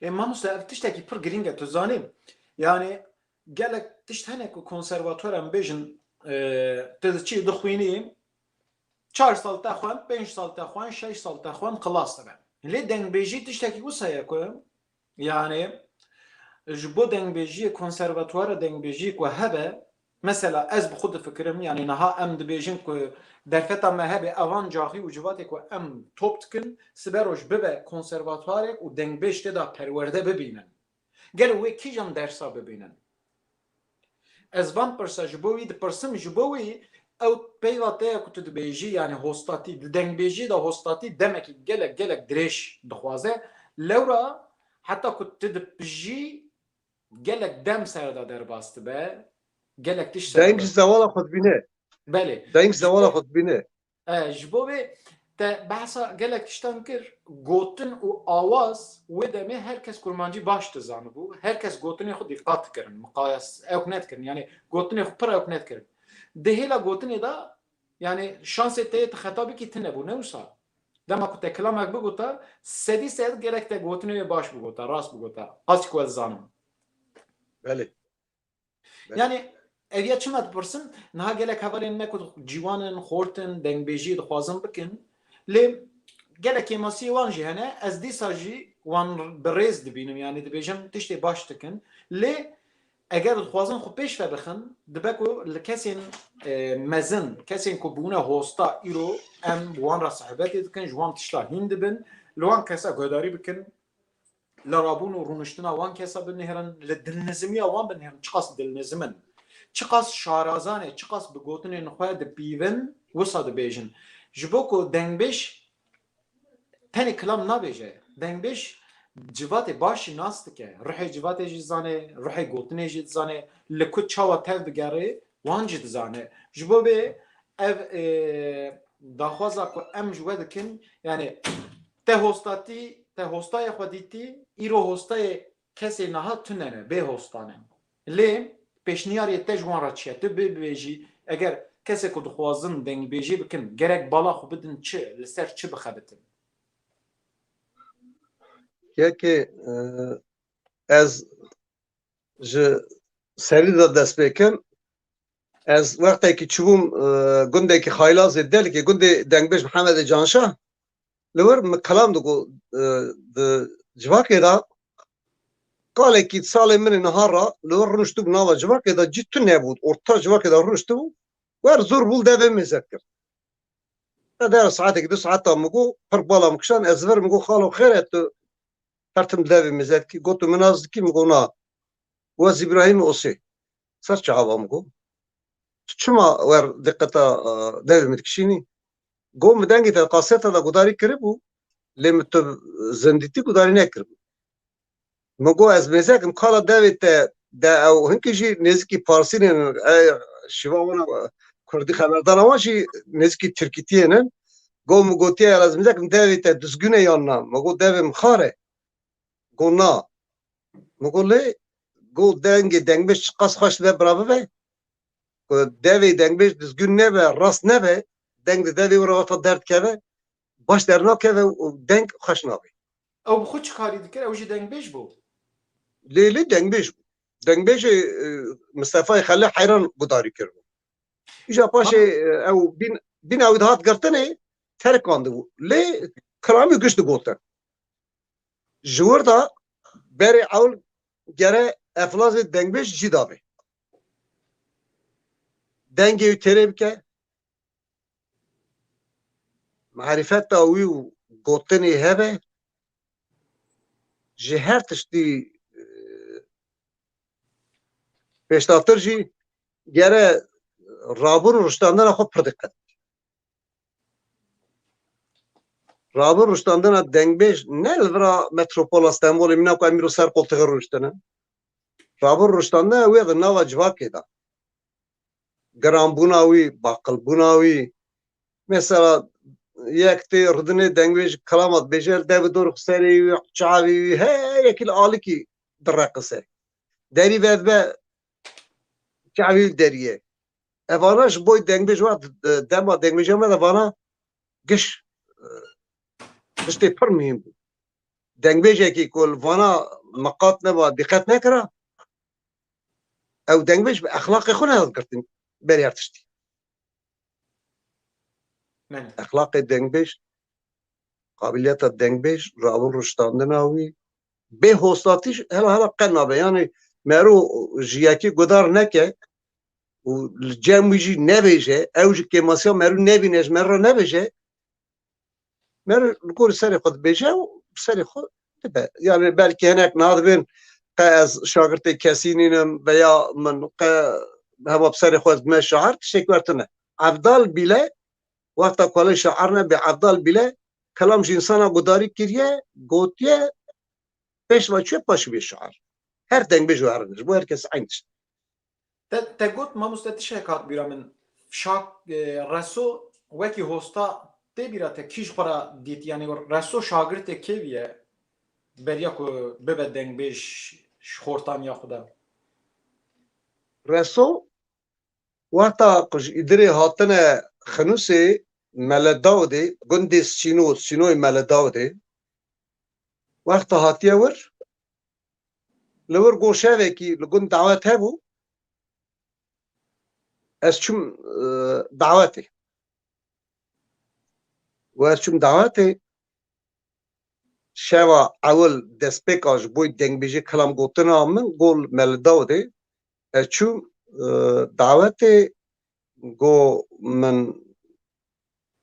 Ê mamoste, ev tiştekî pir girîng e, tu zanî. Yani gelek tişt hene ku konservatuar em bêjin, e, tu diçî dixwînî, çar sal te xwend, pênc sal te xwend, şeş sal te xwend, xilas dibe. Lê dengbêjî tiştekî wisa ye ku, yani, ji bo dengbêjiyê, konservatuara dengbêjiyê ku hebe, Mesela ez bi xwe difikirim, yani niha em dibêjin ku derfeta me hebe evan caxî û civatê ku em top dikin, sibe roj bibe konservatuarek û dengbêj tê de perwerde bibînin. Gelo wê kîjan dersa bibînin? Ez van pirsa ji bo wî dipirsim, ji bo wî ew peyva te ye ku tu dibêjî, yani hostatî, di dengbêjiyê de hostatî demekî gelek, gelek dirêj dixwaze. Lewra heta ku tu dipijî gelek dem ser de derbas dibe, gelek tişt ser Deng de ji zewala xwe dibîne. Belê. Deng ji Ji zewala bo xwe dibîne. E, ji bo vê te behsa gelek tiştan kir, gotin û awaz wê demê her kes kurmancî baş dizanibû, her kes gotinê xwe dîqat dikirin, miqayas ewk nedikirin, yani gotinê xwe pir ewk nedikirin. Di hêla gotinê de, yani şansê te yê tu xeta bikî tune bû, ne wisa? Dema ku te kilamek bigota, sedî sed gerek te gotinê wê baş bigota, rast bigota, qasî ku ez zanim. Belê. Belê. Yani ev ya çima dipirsim? Niha gelek hevalên me ku ciwan in, xort in, dengbêjî dixwazin bikin. Lê gelek kêmasiyê wan jî hene. Ez dîsa jî wan bi rêz dibînim. Yani dibêjim tiştê baş dikin. Lê eger dixwazin xwe pêş ve bixin, dibe ku li kesên, e, mezin, kesên ku bûne hosta îro, em bi wan re sehbetê dikin, ji wan tişta hîn dibin, li wan kesa guhdarî bikin. Li rabûn û rûniştina wan kesa binihêrin, li dilnizimiya wan binihêrin, çiqas dilnizim in, çiqas şarazan e, çiqas bi gotinên xwe dipîvin, wisa dibêjin. Ji bo ku dengbêj tenê kilam nabêje, dengbêj civatê baş jî nas dike, ruhê civatê jî dizane, ruhê gotinê jî dizane, li ku çawa tev digerê, wan jî dizane. Ji bo vê ev, e, daxwaza ku em ji we dikin, yani te hostatî, te hostayê xwe dîtî, îro hostayê kesê niha tune ne, bê hosta ne. Lê pêşniyarê te ji wan re çi ye? Tu bê bibêjî, eger kesê ku dixwazin dengbêjî bikin, gerek bala xwe bidin çi, li ser çi bixebitin? Yekê, e, ez ji serî de dest pê kim. Ez wextekî çûbûm, e, gundekî Xaylazê Delikê, gundê dengbêj Mihemedê Canşa. Li wir min kelam digot, e, di civakê de kalekî salê min ê niha re li wir rûniştibû nava civakê de cî tune bû. Orta civakê de rûniştibû. Wer zor bû li devê mêze kir. Te der saetekî du saeta min got, pir bala min kişand, ez vir min got, "Xalo xêr e tu her tim devê mêze dikî?" Got, "Tu min nas dikî?" Min got, "Na." Wez Îbrahîm Osê. Ser çava min got. "Tu çima wer diqeta, e, devê min dikişînî?" Got, "Min dengê te kaseta de gudarî kiribû, lê min tu zindîtî gudarî nekiribû." Min got, "Ez mêzekim kala devê te de ew hinkî jî nêzikî Parsînê ne, e, şiva wan, e, Kurdî xeberdana wan jî nêzikî Tirkîtiyê ne." Got, "Min gotiye ez mêzekim devê te Dizgûn e yan na?" Min got, "Devê min Xar e." Got, "Na." Min got, "Lê?" Got, "Dengê dengbêj çiqas xweş dibe bira bibe. Ku devê dengbêj Dizgûn nebe, rast nebe, deng di devê wira wata derdikeve, baş dernakeve û deng xweş nabe." Ew bi xwe çi karî dikir? Ew jî dengbêj bû? Lê, lê dengbêj bû. Dengbêjê, e, Mistefayê Xelê Heyran gudarî kiribû. Îja paşê, e, ew bîn, bîna wî dihat girtinê, terikandibû. Lê kilamî giş digotin. Ji wir de berê ewl gere eflazê dengbêj cî dabe. Dengê wî têrê bike, marîfeta wî û gotinê hebe, ji her tiştî, e, pêşdatir jî gere rabûn û riştandina xwe pir diqet. Rabûn riştandina dengbêj ne li vira metropola Stenbolê, mîna ku em îro ser qoltixê rûniştine. Rabûn riştandina wê di nava civakê de. Giranbûna wî, baqilbûna wî. Mesela yek tê ridinê dengbêj kilama dibêje, li dev dor serê wî, çavê wî, her yekî li alikî direqise. Derî vedibe çavê wî derî ye. Evana ji bo dengbêj wa, dema dengbêja me de vana giş, e, tiştê pir muhîm bû. Dengbêjekî ku li vana miqat neba, diqet nekira, ew dengbêj bi exlaqê xwe nehatiye girtin berî her tiştî. Belê. Exlaqê dengbêj, qabiliyeta dengbêj, rabûn riştandina wî, bê hostatî hela hela qet nabe. Yanî mero ji yekî gudar neke, û li cem wî jî nebêje, ew ji kêmasiya merû nebîne, ji me re nebêje, merû li gorî serê xwe dibêje û serê xwe dibe. Yani belkî hinek niha dibên qe ez şagirtê kesî nînim veya min qe hema bi serê xwe dime şair, tiştek wertine. Evdal bîle, wexta ku li şair nebe, evdal bîle, kelam ji însana gudarî kiriye, gotiye, pêş ve çûye, paşî bê şair. Her dengbêj û herin ji bo her kes eyn tişt. Te, te got, mamoste, tiştek hat bîra min. Şak, e, Reso wekî hosta tê bîra te kî ji xwe re dît? Yani Reso şagirtê kê bûye beriya ku bibe dengbêj ji xortaniya xwe de? Reso wexta ku ji Îdirê hatine Xinûsê, Mele Dawdê, gundê Sîno, Sînoyê Mele Dawdê, wexta hatiye wir, li wir got şevekî li gund dawet hebû, ez çûm, e, dawetê. Û ez çûm dawetê, şeva ewil destpêka ji bo dengbêjê kelam gotina min, got Mele Dawdê, ez çûm, e, dawetê, got min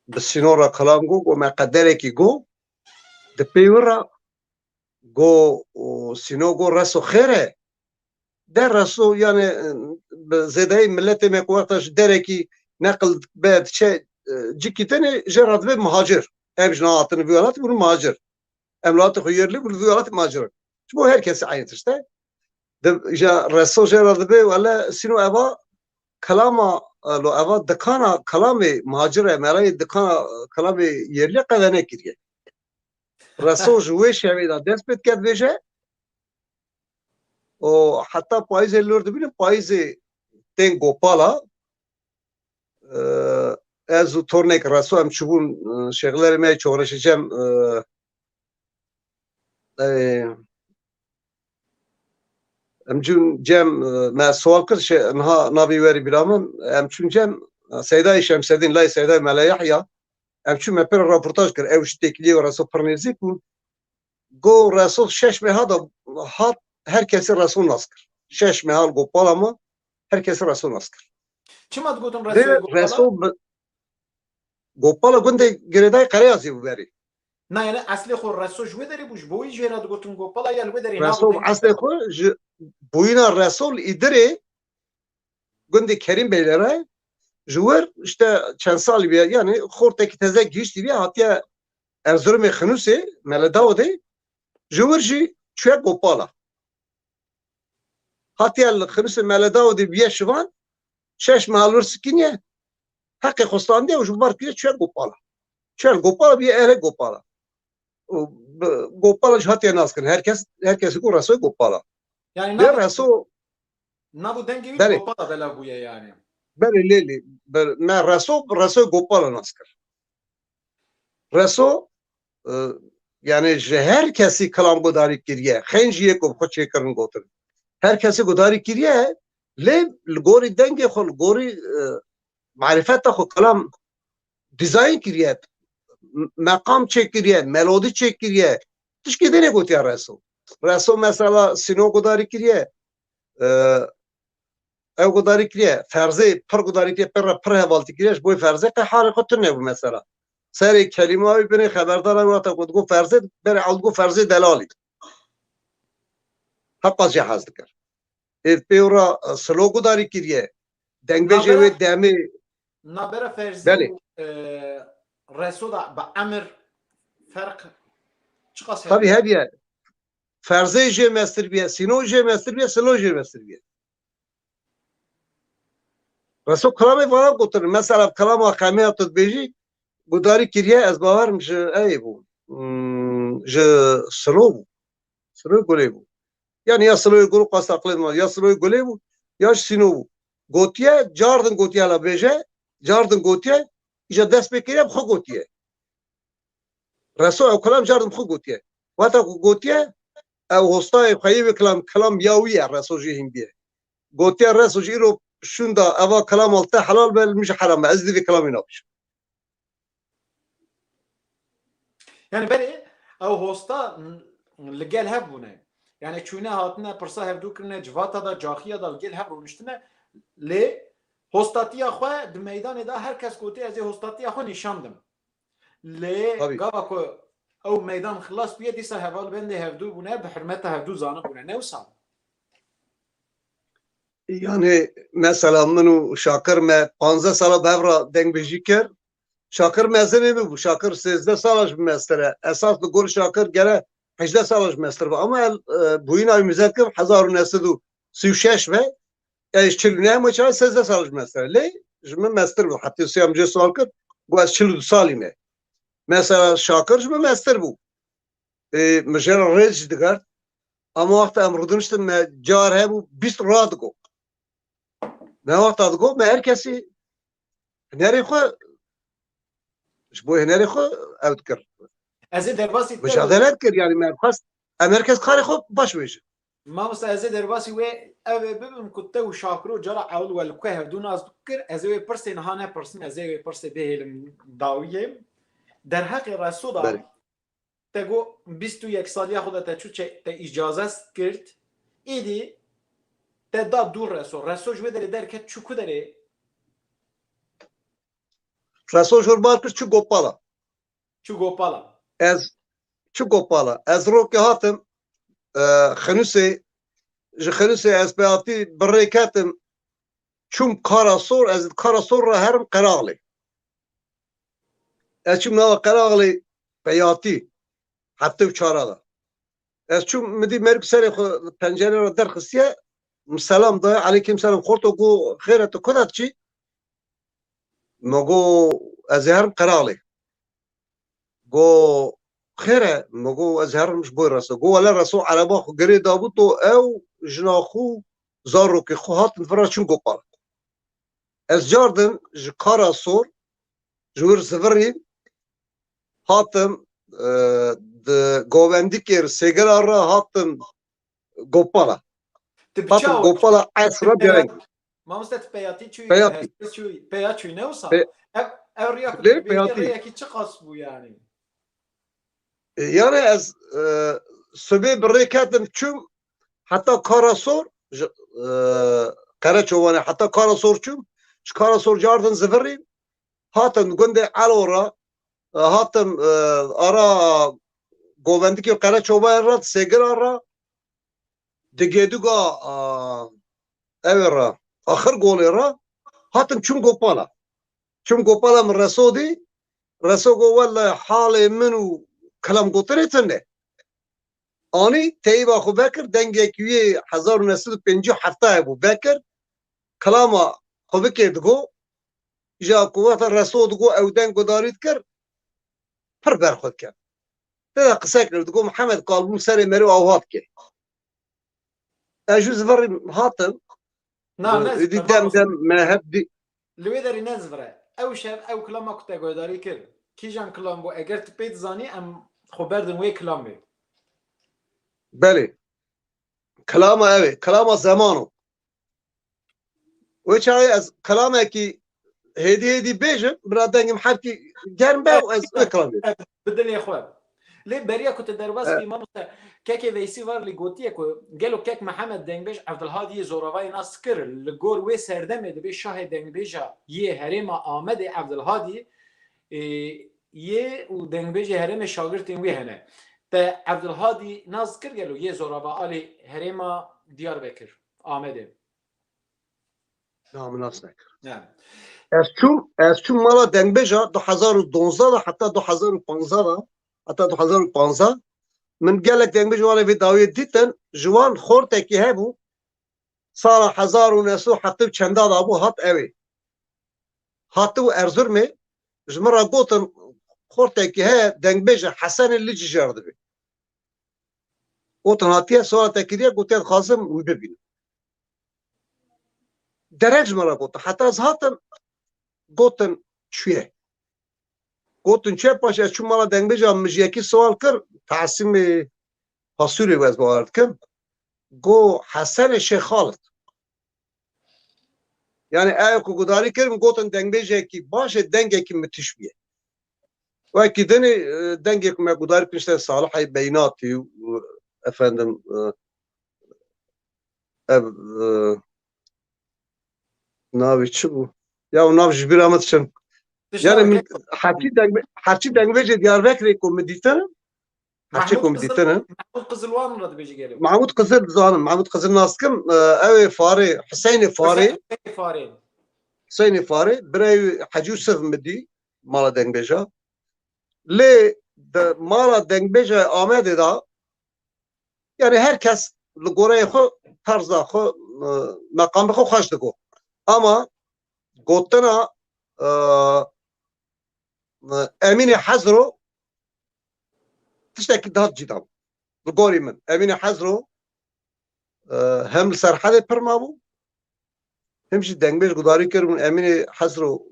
bi Sîno re kelam got, got me qederekî got, di pê wî re got, û Sîno got, Reso xêr e? De Reso, yani, bi zêdeyî miletê me ku wexta ji derekî neqil be diçe, e, cikî tenê jê re dibe muhacir. Em ji niha hatine vî welatî bûn muhacir. Em li welatê xwe yerlî bûn, li vî welatî muhacir in. Ji bo her kesî eynî tişt e. Di, ja Reso jê re dibe, wele Sîno eva kelama, e, lo eva dikana kelamê muhacir e, merayê dikana, e, kelamê yerlî qede nekiriye. Reso ji wê şevê de dest pê dike dibêje û heta payîzê li wir dibînin, payîzê tên Gopala, e, ez û tornek Reso em çûbûn, e, şêxlerê me Çoxreşê Cem, e, e, em çûn Cem, e, me sual kir, şê-, niha navê wî werî bîra min, em çûn Cem, e, Seydayê Şemsedîn, lay Seydayê Mele Yahya, em çûn me pir reportaj kir, ew ji têkiliyê û Reso pir nêzîk bûn. Got Reso şeş meha da hat, her kesî Reso nas kir. Şeş meha li Gopala ma, her kesî Reso nas kir. Çima digotin Lê Resoyê Gopala? Reso bi, Gopala gundê girêdayî Qereyazê bû berê. Na, yani eslê xwe Reso ji wê derê bû, ji bo wî jê re digotin Gopala, ya li wê derê Reso nabû dengê eslê xwe ji bûyîna Reso li Îdirê, gundê Kerîm Beylere, ji wir işte çend salî bûye, yani xortekî teze gihîştî bûye, hatiye Erzurumê Xinûsê, Mele Dawidê, ji wir jî çûye Gopala. Hatiye li Xinûsê Mele Dawidê bûye şivan, şeş meha li wir sikiniye, heqê xwe standiye û ji bar kiriye çûye Gopala. Çûye Gopala bûye ehlê Gopala. Û bi-, Gopala jî hatiye nas kirin. Her kes, her kesî got Resoyê Gopala. Yani Lê navê Reso nav û dengê wî Belê. Gopala belav bûye yani. Belê, lê, lê. Ber-, me Reso, Resoyê Gopala nas kir. Reso, e, yani ji her kesî kelam gudarî kiriye. Xeyn jî yê ku bi xwe çêkirin gotin. Her kesî gudarî kiriye, lê li gorî dengê xwe, li gorî, e, marîfeta xwe kelam dîzayn kiriye, m-, meqam çêkiriye, melodî çêkiriye. Tişkî din ê gotiye Reso. Reso mesela Sîno gudarî kiriye. E, ew gudarî kiriye. Ferzê pir gudarî kiriye, pir re pir hevaltî kiriye. Ji bo Ferzê qey halê xwe tune bû mesela. Serê kelîma wî binê xeberdara wata ku digot Ferzê, berê ew digot Ferzê delalî. Heqa jê hez dikir. Êv pê re, e, Silo gudarî kiriye. Dengbêjê Nabera wê demê. Nabera Ferzî Belê. û, e, Reso da bi emir ferq çiqas Tabii heye? Hediye. Ferzê jê mestir biye, Sino jê mestir biye, Silo jê mestir biye. Reso kelamê vana gotin. Mesela kelama xemeya tu dibêjî, gudarî kiriye, ez bawerim ji eyê bû. Hmm, ji Silo bû. Silo Gulê bû. Yani ya Siloyê Gulê qas aqilê min, ya Siloyê Gulê bû, ya ji Sîno bû. Gotiye, cardin gotiye la bêje, cardin gotiye, îja dest pê kiriye bi xwe gotiye. Reso ew kelam cardin bi xwe gotiye. Wata ku gotiye, ew hostayê xwe yê wê kelam, kelam ya wî ye, Reso jê hîn biye. Gotiye Reso ji îro şûnda eva kelam al te helal be, li min jî heram be, ez dî vê kelamê nabêjim. Yani berê ew hosta n-, li gel hev bûne. Yani çûne hatine pirsa hevdû kirine, civata da, caxiya da li gel hev rûniştine. Lê Hostatiya xwe di meydanê de her kes gotî ez ê hostatiya xwe nîşan dim. Lê Tabii. gava ku ew meydan xilas bûye, dîsa hevalbendê hevdû bûne, bi hurmeta hevdû zanibûne. Ne wisa? Yani mesela min û Şakir me panzdeh sala bi hev re dengbêjî kir. Şakir mezin ê bibû. Şakir sêzdeh sala ji min mestir e. Esas li gor Şakir gere hejdeh sala ji mestir be. Ama el, e, bûyîna wî min zêde kir hezar û neh sed û sî û şeş ve. Ez çil û neh me çawa sêzdeh sala ji mestir e. Lê ji min mestir bû. Heta siyam jê sual kir. Got ez çil û du salî me. Mesela Şakir ji min mestir bû. E, min jê re rêz jî digert. Ama wexta em rûdiniştin me car hebû bîst radigo. Me wexta digot me her kesî hunerê xwe, ji bo hunerê xwe ew dikir. Ez ê derbasî te Mijadele dikir, yani me xwest em her kes karê xwe baş bêjin. Mamosta, ez ê derbasî wê ev ê bibim ku te û Şakiro cara ewil we li ku hevdû nas dikir, ez ê wê pirsê niha nepirsim, ez ê wê pirsê bihêlim dawiyê. Derheqê Reso da Belê. Te got bîst û yek saliya xwe de te çû çe-, te îcazet kir. Îdî te da dû Reso. Reso ji wê derê derket çû ku derê? Reso ji wir bar kir çû Gopala. Çû Gopala. Ez çû Gopala. Ez rokê hatim, e, Xenûsê, ji Xenûsê ez peyatî bi rê ketim. Çûm Karasor, ez di Karasor re herim Qeraxlê. Ez çûm nava Qeraxlê peyatî, heftê û çar de. Ez çûm, min dî merî serê xwe pencerê re derxistiye, min selam daye, "Eleykum selam, xorto," got, "Xêr e, tu ku de diçî?" Me got, "Ez ê herim Qeraxlê." Got, "Xêr e?" Me got, "Ez herim ji bo Reso." Got, "Wele Reso ereba xwe girê dabû, to ew jina xwe, zarokê xwe hatin vira çûn Gopal." Ez cardim ji Karasor, ji wir zivirî hatim, e, di govendikê Sêgira re hatim Gopala. Tu bi Hatim çawa Gopala esra dereng. Mamoste, tu peyatî çûyî, Peyatî. Hesê çûyî, peya çûyî ne wisa? Pe- Ev, ev riya ku Lê tu dibêjî peyatî. Rêyekî çi qas bû yani? E, yani ez, e, sibê bi rê ketim çûm heta Karasor, ji, e, Qereçovan e, heta Karasor çûm. Ji Karasor cardim zivirî. Hatim gundê Elo re, e, hatim, e, ara govendikê Qereçovan re, Sêgira re, digê duga, a, ev ê re, axir golê re, hatim çûm Gopala. Çûm Gopala min Reso dî, Reso got, "Wele halê min û kilam gotinê tune." Anî teyba xwe vekir, dengek wî hezar û neh sed û pêncî û heft hebû vekir, kilama xwe bikê digo, ja ku wexta Reso digo ew deng gudarî dikir, pir ber xwe dike. Te de qise kir, digo, "Mihemed, kalbûn serê merî ava dike." Ez jû zivirî hatim. Na, Ee, ne êdî zivirî, dem mamoste. Dem me hep dî. Li wê derî ne zivire. Ew şev, ew kilama ku te guhdarî kir. Kîjan kilam bû? Eger tu pê dizanî, em xwe berdin wê kilamê. Belê. Kilama ev ê. Kilama zeman o. Wê çaxê ez kilamekî hêdî hêdî bêjim, bira dengim herkî germ be û ez wê kilamê. Bi dilê xwe. Lê beriya ku tu derbas Evet. bî, mamoste, kekê Veysî Varlî gotiye ku gelo kek Mihemed dengbêj Evdilhadiyê Zoravayê nas kir, li gor wê serdemê dibê şahê dengbêja yê herêma Amedê Evdilhadî, ê, yê û dengbêjê herêmê şagirtên wî hene. Te Evdilhadî nas kir gelo yê Zorava alê herêma Diyarbekir, Amedê? Na, min nas nekir. Yani. Ez çûm, ez çûm mala dengbêja du hezar û donzdeh de heta du hezar û panzdeh de, heta du hezar û panzdeh, min gelek dengbêj wan ê vê dawiyê dîtin, ji wan xortekî hebû, sala hezar û neh sed û heftê û çenda de bû, hat ewê. Hatibû Erzurumê, ji min re gotin, xortekî heye, dengbêj e, Hesenê li Cîjar dibê. Gotin hatiye, suala te kiriye, gotiye dixwazim wî bibînim. Derek ji min re gotin. Heta ez hatim, gotin çûye. Gotin çûye, paşê ez çûm mala dengbêja, min ji yekî sual kir, Tasimê Pasûrê, ez bawer dikim. Got Hesenê Şêx Xalid. Yani ew ku gudarî kirin, gotin dengbêjekî baş e, dengekî mitiş bûye. Wekî dinê, e, dengê ku me gudarî kirin işte Salihê Beynatî û, e, efendim, e, ev, e, Navê çi bû? Ya o nav ji bîra min diçin. Yanî min herçî deng, herçî dengbêjê Diyarbekirê ku min dîtin, herçî ku min dîtin. Mahmud Qizilwan re dibêje gelê. Mahmud Qizil dizanim, Mahmud Qizil nas dikim. Ew ê Farê, Hiseynê Farê. Hiseynê Farê. Hiseynê Farê, birayê Hecî Yusuf min dî, mala dengbêja. Lê di mala dengbêja Amedê de, yanî her kes li goreyê xwe, terza xwe, e, meqamê xwe xweş digo. Ama gotina, e, e, Emînê Hezro tiştekî daha cîda bû. Li gorî min, Emînê Hezro, e, hem li Serhedê pir mabû, hem jî dengbêj gudarî kiribûn. Emînê Hezro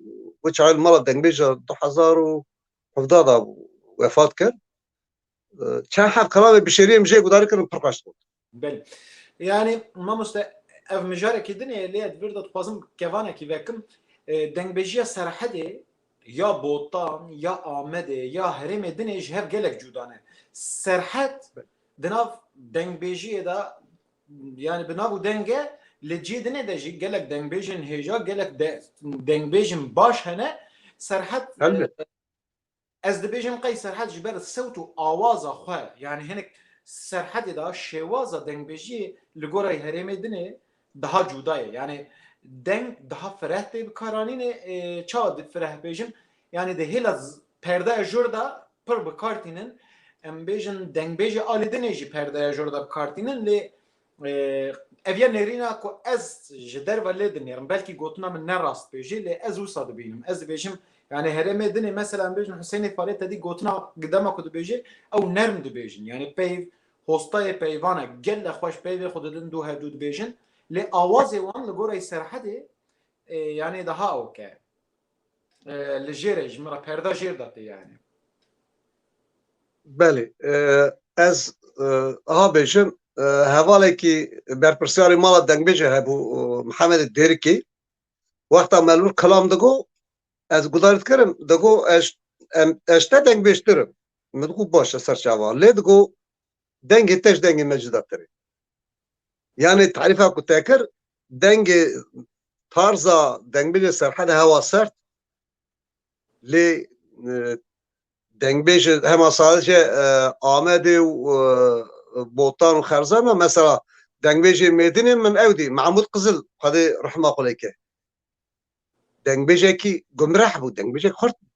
wê çaxê li mala dengbêja du hezar û hevdeh de wefat kir. E, çend heb kelamê bişêriyê min jê gudarî kirin, pir xweş digot. Belê. Yanî, mamoste, ev mijarekî din e, lê di vir de dixwazim kevanekî vekim. E, dengbêjiya Serhedê, ya Botan, ya Amedê, ya herêmê din e, ji hev gelek cuda ne. Serhed di nav dengbêjiyê de, yanî bi nav û deng e, li cihê din e de jî gelek dengbêjên hêja, gelek de, dengbêjên baş hene. Serhed, e, Elbet. Ez dibêjim qey Serhed ji ber sewt û awaza xwe, yanî hinek Serhedê de şêwaza dengbêjiyê li gorayê herêmê din e daha cuda ye. Yanî deng daha fireh tê bikaranînê, e, çawa di fireh bêjim? Yanî di hêla z-, perdeya jor de pir bikar tînin. Em bêjin dengbêjê alî din e jî perdeya jor de bikar tînin, lê E, ev ya nêrîna ku ez ji derve lê dinêrim, belkî gotina min ne rast bê jî, lê ez wisa dibînim. Ez dibêjim, yanî herêmê dinê, mesela em bêjin Husênê Farê te dî gotina dema ku dibêjê, ew nerm dibêjin. Yanî peyv, hostayê peyvan e, gelek xweş peyvê xwe didin dû hevdû dibêjin. Lê awazê wan li goreyê Serhedê, e, yanî daha ok e. E, li jêr e, ji min re perda jêr de tê yanî. Belê. E, ez, e, aha bêjim, e, hevalekî berpirsiyarê mala dengbêjê hebû, e, Mihemedê Dêrikê. Wexta me li wir kilam digo, ez gudarî dikirim, digo ez, em, ez te dengbêjtir im. Min digo baş e, ser çava. Lê digo dengê te ji dengê me cudatir e. Yanî tarîfa ku te kir, dengê, tarza dengbêjê Serhedê hewa sert, lê, e, dengbêjê hema sadece, e, Amedê û, e, Botan û Xerzan e. Mesela dengbêjê Mêrdînê min ew dî, Mahmud Qizil, Xwedê rehma xwe lê ke. Dengbêjekî gumreh bû, dengbêjek xurt bû.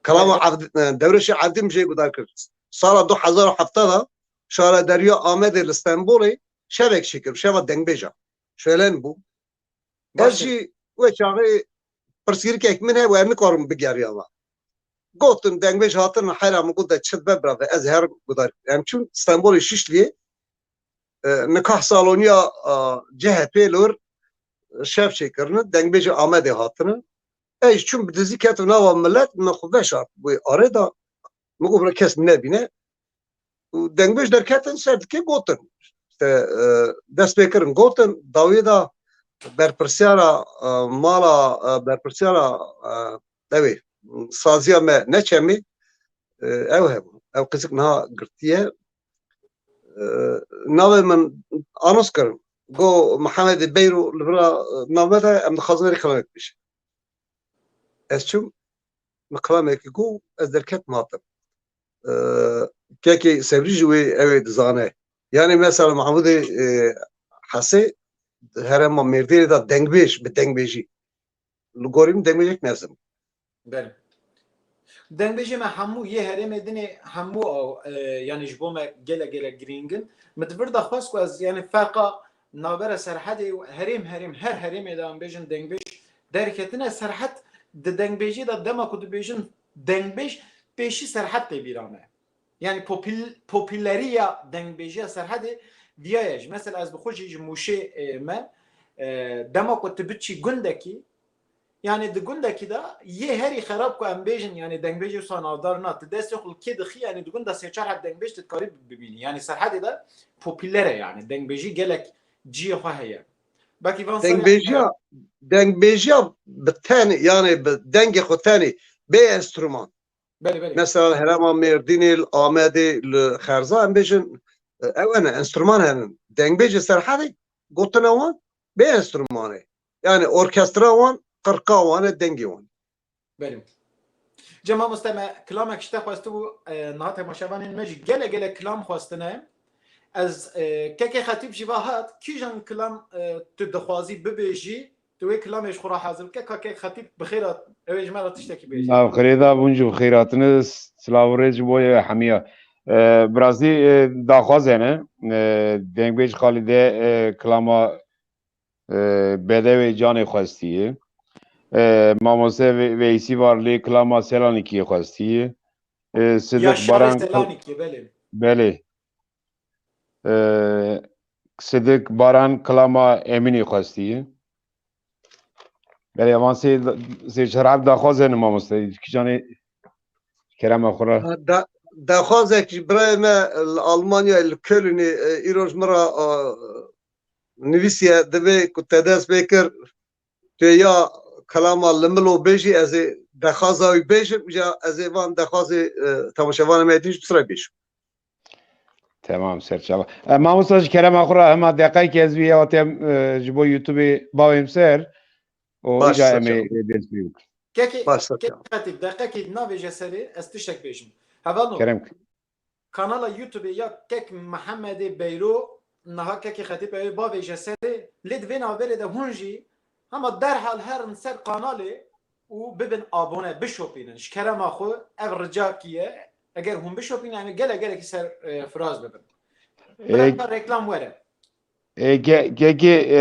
Kelama Evdî, e, Dewrêşê Evdî min jê guhdar kir. Sala du hezar û hevdeh de şaredariya Amedê li Stenbolê şevek çêkir, şeva dengbêja. Şêlen bû. Ez jî wê çaxê pirsgirêkek min hebû, ez nikarim bigeriyama. Gotin, dengbêj hatin, heyra min got, de çi dibe bira ve, ez herim guhdar. Em çûn Stenbolê Şişliyê, e, nikah saloniya, e, C H P li wir şev çêkirine, dengbêjê Amedê hatine. Ez çûm bi dizî ketim nava milet, min xwe veşart wê arê de. Min got, bira kes min nebîne. Û dengbêj derketin ser dikê gotin. İşte, e, dest pê kirin gotin, dawiyê de berpirsiyara, e, mala, e, berpirsiyara, e, ew ê, saziya me ne çemê, e, ew hebû. Ew qîzik niha girtiye. E, navê min anons kirin. Go Mihemedê Beyro li vira, e, navê de em dixwazin wê kilamek bêjin. Ez çûm, min kilamekî got, ez derketim hatim. E, kekê Sebrî jî wê ew ê dizane. Yanî mesela Mahmûdê, e, Hesê herêma Mêrdînê de dengbêj bi dengbêjî. Li gorî min dengbêjek mezin. Belê. Dengbêjê me hemû yê herêmê dinê hemû, e, yanî ji bo me gelek gelek girîng in. Min di vir de xwest ku ez, yanî ferqa navbera Serhedê û herêm herêm, her herêmê de em bêjin dengbêj derketine. Serhed di dengbêjê de dema ku dibêjin dengbêj, pêşî Serhed tê bîra me. Yanî popul-, populeriya dengbêjiya Serhedê viya ye jî. Mesela ez bi xwe jî ji Mûşê, e, me, e, dema ku tu biçî gundekî, yanî di gundekî de yê herî xerab ku em bêjin, yanî dengbêjê wisa navdar na, tu destê xwe li kê dixî, yanî di gunda sê çar heb dengbêj tu dikarî bibînî. Yanî Serhedê de populer e, yanî dengbêjî gelek cihê xwe heye. Belkî van serê Dengbêjiya, dengbêjiya bi tenê, yanî bi dengê xwe tenê, bê enstrûman. Belê, belê. Mesela li herêma Mêrdînê, li Amedê, li Xerza, em bêjin, e, ew hene, enstrûman hene. Dengbêjê Serhedê, gotina wan bê enstrûmanê. Yani orkestra wan, qirqa wan e, dengê wan. Belê. Cem mamoste, me kilamek ji te xwestibû, e, niha temaşevanên me jî gelek gelek kilam xwestine. Ez, e, kekê Xetîb jî va hat, kîjan kilam, e, tu dixwazî bibêjî, tu wê kilamê ji xwe re hazir bike, ka kek Xetîb bi xêr hat, ew ê ji me re tiştekî bêje. Nav xirê da bûn jî bi xêr hatine, silav û rêz ji bo ye hemiya. E, bi rastî, e, daxwaze ne, e, dengbêj Xalîde, e, kilama e, Bedewê Canê xwestiye. E, Mamoste Ve- Veysî Varlî kilama Selanikiyê xwestiye. E, Ya Sidik şarê Baran kil- Selanikê, belê. Belê. E, Sidik Baran kilama Emînê xwestiye. Belê, evan sê, sê çar heb daxwazên mamoste. Kicanê kerema xwe re. Da, daxwazek ji birayê me li Almanya, li Kölnê, e, îro ji min re, e, nivîsiye, divê ku te dest pê kir, tu ya kelama li min lo bêjî, ez ê dexaza wî bêjim, ya ez ê van dexazê, e, temaşevanê me din jî bi sirê bêjim. Temam, serçava. E, mamosta ji kerema xwe re hema deqekê ez vî ya te, e, ji bo YouTubeê bavêm ser û Baş, îca em ê serçava. Dest pê bikin. Kekê, Baş, serçava. Kekê Xetîb, deqekê navêje serê, ez tiştek bêjim. Hevalno. Kerem. Kanala YouTubeê ya kek Mihemedê Beyro, niha kekê Xetîb ew ê bavêje serê, lê di vê navberê de hûn jî hema derhal herin ser kanalê û bibin abone, bişopînin. Ji kerema xwe ev ricakî ye. Eger hûn bişopînin, em ê gelek gelekî ser, e, firaz bibin. Bila Ê, ka reklam were. Ê, ke-, kekê, e,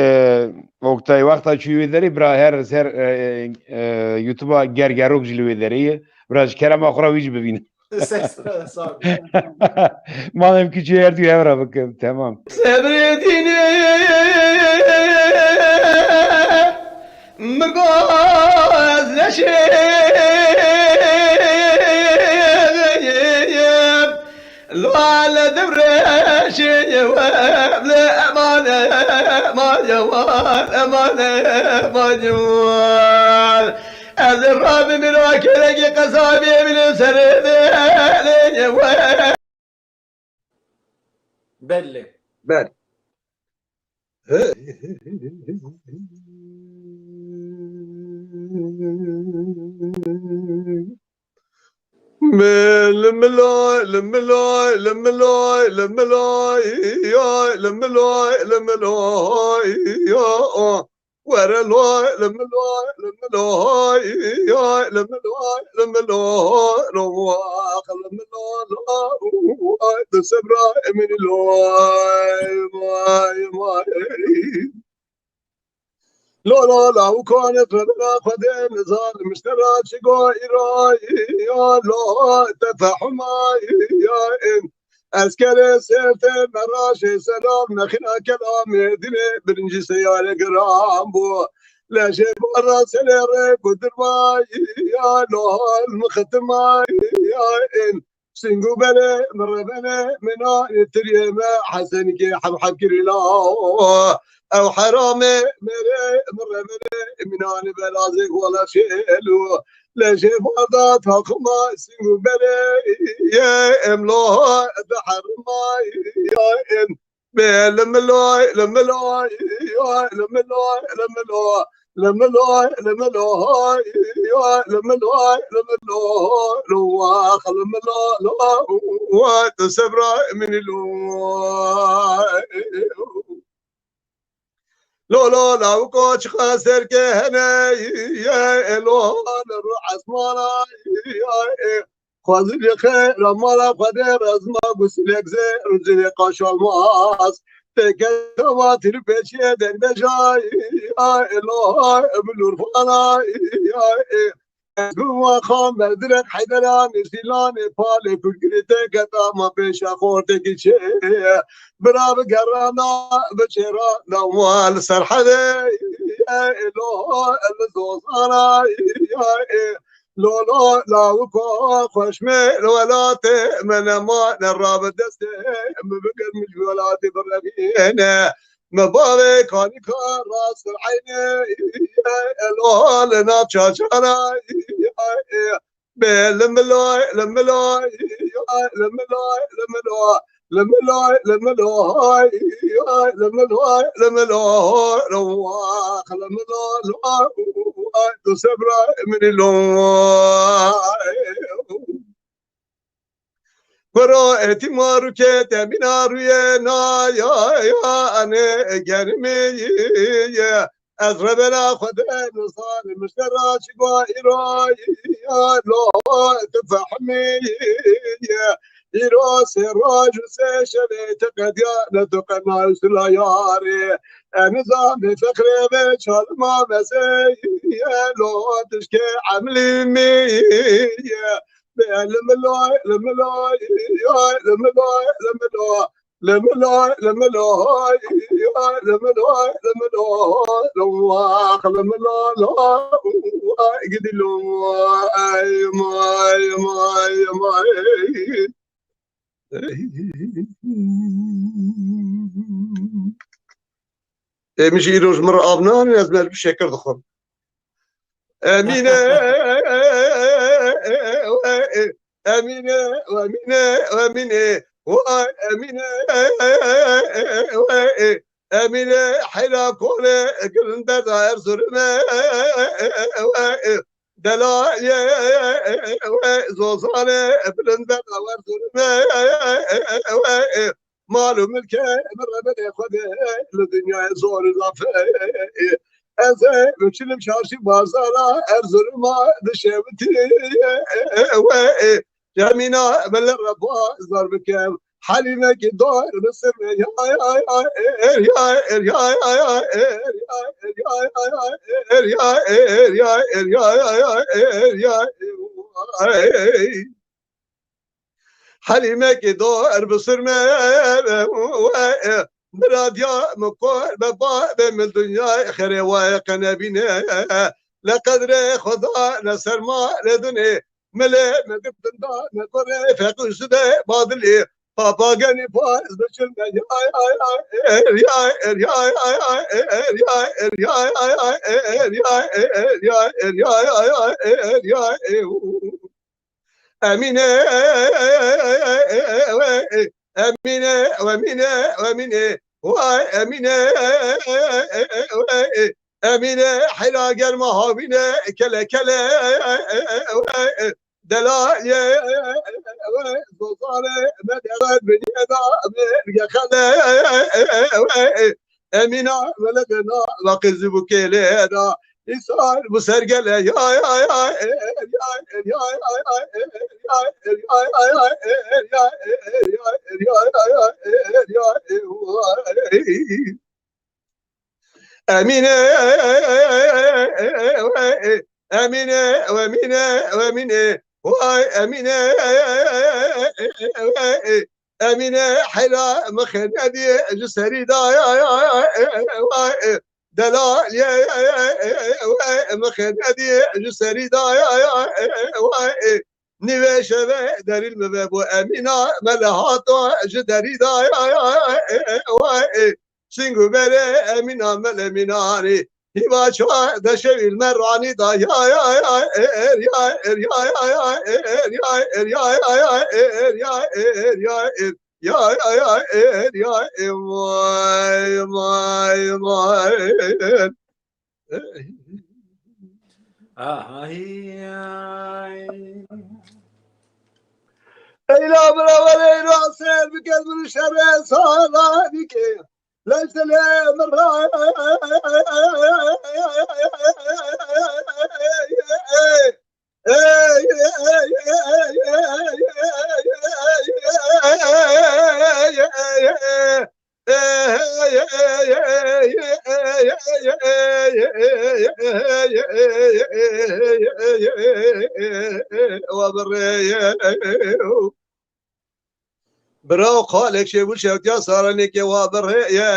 Oktay, wexta çûyî wê derê, bira her, her, e, e, YouTube-a gergerok jî li wê derê ye. Bira ji kerema xwe re wî jî bibîne. Ses, sağ ol. Madem ki çê her du hev re bikim, temam. Sebrê dînê min got leşê Lale devreşê we le emane, emane, emane, emane. Ez rabim ra kerekî qezabê min serê de we. Belli. Belli. Li milay, li milay, li milay, li milay, ya, li milay, li milay, ya. Were lay, li milay, li milay, ya, li milay, li milay, lo, wax, li milay, lay, di sebra min lay, vay, vay. Lo, lo, la, u kane xebera Xwedê nizan, miştera çi go îra, ya, lo, te fehma, ya, in. Eskerê serte meraşê selam, nexîna kelamê dinê, birincî seyarê giran bû. Leşê barda serê rê ku dirvay, ya, lo, hal mi xitimay, ya, in. Singû berê, min re benê, min a tiriyê me, Hesenikê heb heb kirî la. Ew heramê mêrê, min re benê, min a nî belazê wala şêlû. Leşê barda taxima, singû berê, ye, em la, di herima, ya, em. Bê li milay, li milay, ya, li milay, li milay, li milay, li milay, ya, li milay, li milay, lo, wax, li milay, la, wa, tu sebra min lo. Lo, lo, la, u koç xeser ke hene, ye, lo, li ru esmana, ya, e. Xwezî bi xêr a mala Xwedê rezma gusilek zê û cilê qaşalmaz. Têke tava tîr pêçiyê dengbêjay, ya elo, bilûr fana, ya e. Ez bi wa xa merdirek Heyderan, Îsîlanê, palê kulkirî têke tama pêşa xortekî çê. Bira bi gerrana, bi çêra, dawa li serhedê, ya elo, li zozana, ya e. Lolo, lawiko, xweşmê li welatê me nema, ne rabe destê min bigir, min ji welatê birevîne. Me bavê kalîka rast eynê, elo, li nav çaçana, bê li miloy, li miloy, li miloy, li miloy. Lemilay, lemilay, lemilay, lemilay, lemilay, tu sebra min lo. Kuro eti maruke temina ruye na ya ya ane germi ye. Ez revera xwe de nizan, miştera çi go îro ya lo tu fehmî ye. Îro sê roj û sê şevê te qediya ne tu qena usula yarê. Enizam bê feqrê ve çalma mezeye lo tişkê emlî mi ye. Lemilay, lemilay, lemilay, lemilay, lemilay, lemilay, lemilay, lemilay, lemilay, gidilay, may, may, may. Ê, min jî îro ji min re av nanîn, ez me li şekir dixwim. Emîne, Emîne, Emîne, Emîne, vay Emîne, Emîne, heyra kole, gilin berda Erzurumê, delalê, zozanê, bilin berda Erzurumê, mal û milkê min re bide Xwedê, li dinyayê zor û zaf e. Ez ê biçinim çarşî bazara Erzuruma dişewitî. Cemîna min li re bazar bikim. Helîmekî dor bi sirmê ya ya ya er ya er ya ya ya er ya er ya ya ya er ya er ya er ya ya ya er ya. Helîmekî dor bi sirmê, miradiya min kor be ba be mil dinyayê xerê wayê qenebîne. Le qedrê Xweda ne serma le dinê, milê me git dinda me gorê feqû ji de badilê. Papa genî paz biçilme ya ya ya er ya er ya ya ya er ya er ya ya ya er ya er ya er ya ya ya er ya. Emîne, Emîne, Emîne, Emîne, vay Emîne, Emîne, heyra germa havîne, kele kele, delalê, zozanê, me dever biniyeda, me gexele, Emîna, veledena, ve qizî bû kêlê da. Îsal bu sergele ya ya ya er ya er ya ya ya er ya er ya ya ya er ya er ya er ya er ya ya er ya. Emîne, Emîne, Emîne, Emîne, vay Emîne, Emîne, heyra mixênedî ji serî da ya ya ya ya ya. Delalê, mixênedî ji serî da ya ya ya. Nîvê şevê derîl mi vebû Emîna, me le hato ji derî da ya ya ya. Sîng û berê Emîna, me le mînanî. Hîva çawa de şevîl me ranî da ya ya ya er ya er ya ya ya er ya er ya ya ya er ya er ya er ya ya ya ya er ya e vay vay vay. Ay, ay. Eyla biraver eyla ser bikez min şerê sala dike. Leştele min ra. Bira qalek şevû şewtiya saranekê wa birê ye,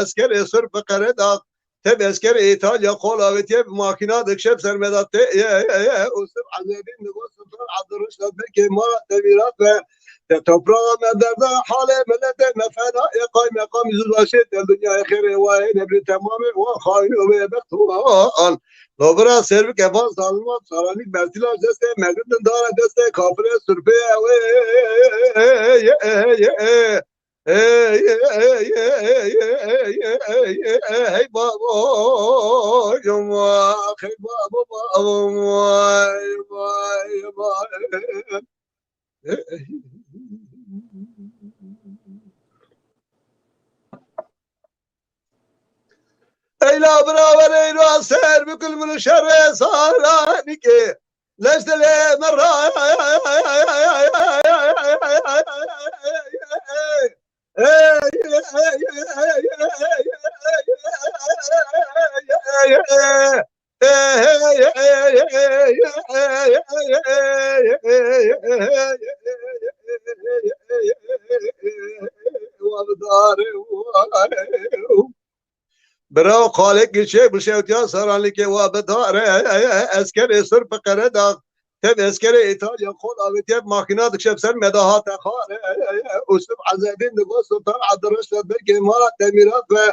eskerê sirf bi qeredax. Tev eskerê Îtalya qol avêtiye bi makîna dikşe bi ser me de tê ye, ye, ye, û sirf ezebîn digot Sultan Abdurreşid belkê ma tevîrat be. Te toprağa me derde halê milletê me fena ê qaymeqam yüzbaşê te dinyayê xêrê wayê nebri temamê wan xayîn û bêbext wan. Lo bira sêrbike van zalima saranîk bertîla destê me girtin dara destê kafirê surpê ew ê. Ey, ey, ey, ey, ey, ey, ey, ey, ey, ey, hey babo, yum, ah, hey babo, babo, vay, vay, vay. Eyla birawer eyla ser bikil min şerê saranîkê. Leş dilê me ra. Bira xalekî çê bişewtiya saranîkê wa bi dare eskerê sur bi qeredax. Tev eskerê Îtalya xol avêtiye bi makîna dikşe bi ser me de hate xare. Û sib ezedîn digo Sultan Abdurreşid belkê mala temîrat be.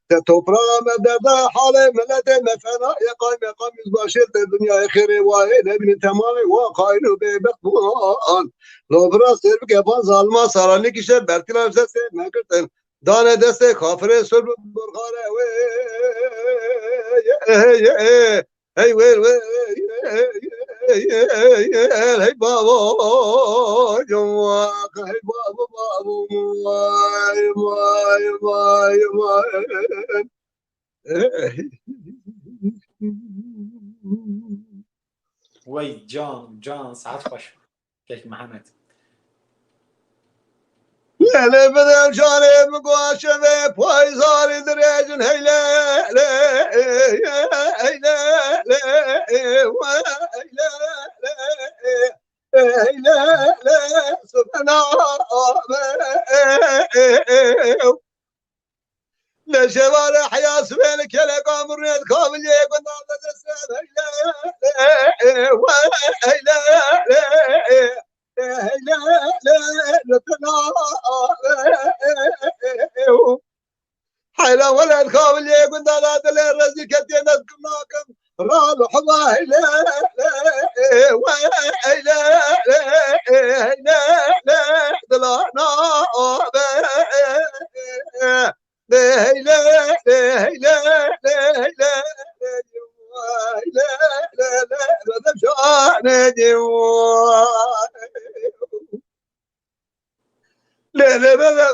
Te toprağa me derde halê miletê me fena ye qaymeqam yüzbaşê te dinyayê xêrê wayê nebînin temamê wan xayîn û bêbext wan. Lo bira sêrbike van zalima saranîkî şer bertîla ji destê me girtin. Dane destê kafirê sur bi burxare wê. Hey wê wê. Hey babo. Hey babo babo. Vay vay vay vay. Wey can can saet xweş. Kek Mihemed. Lê lê bide canê min guaşe ve payzarî dirêjin hey lê lê hey lê lê hey lê lê hey lê lê subhana. Leşevare heya sibê li keleka min rêd kaviliyê gundan de dest re heyle. Heyla weled kaviliyê gundan de dilê rezî ketiye nezkim nakim. Ral heba heyle. Heyle. Heyle. Dilana be. Lê lê bebe,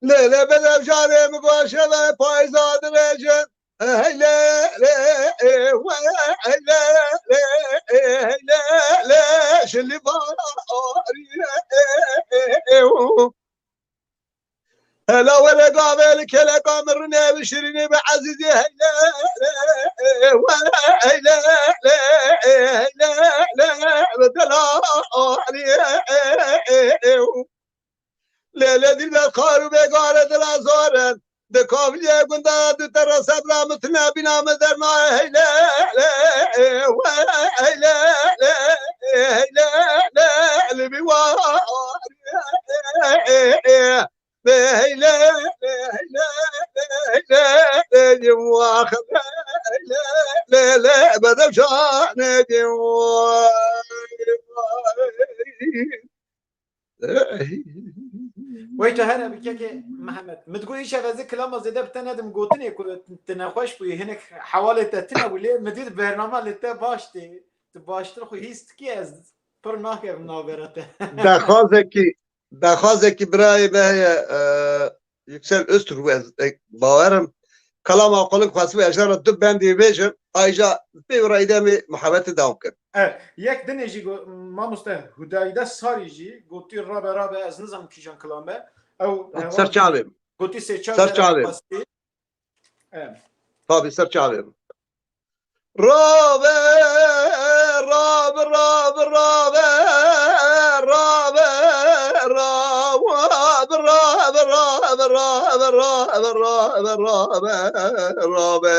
lê lê bebe, carê min baş e ve payza dirêjin. Hey lê lê, hey lê lê, hey lê lê, şilî barî. Hela were gavê li keleka min rinê bi şirînî bi ezîzî heyle. Heyle, heyle, heyle, bi delal. Lê lê dîl be xar û bêgare dila zor in. Di kavliyê gunda du tere sebra min tune bîna min dernayê heyle. Heyle, heyle, heyle, li bî war. Heyle, heyle, heyle, heyle, heyle, heyle, heyle, bedevşanê dî. Wey tu here bi kekê Mihemed. Min digot îşev ez ê kilama zêde bi te nedim gotinê ku tu nexweş bûyî, hinek hewalê te tune bû, lê min dît bernama li te baş tê. Tu baştir xwe hîs dikî, ez pir nakevim navbera te. Daxwazekî, daxwazekî birayê me heye, e, Yüksel Öztürk, ez, e, bawerim. Kalama xwe li xwesibê ez jara du bendî bêjim, ayja pê rayde me muhabbeti dewam kir. Evet, yek dinê jî go-, mamoste Hudayde Sarî jî gotî rabe rabe, ez nizanim kîjan kilam e. Ew Ser heval çavê min. Gotî sê çar Ser jara çavê min. Xwestî. Evet. Tabii ser çavê min. Rabe, rabe, rabe, rabe, rabe, rabe, rabe, rabe, rabe, rabe, rabe, rabe, rabe, rabe.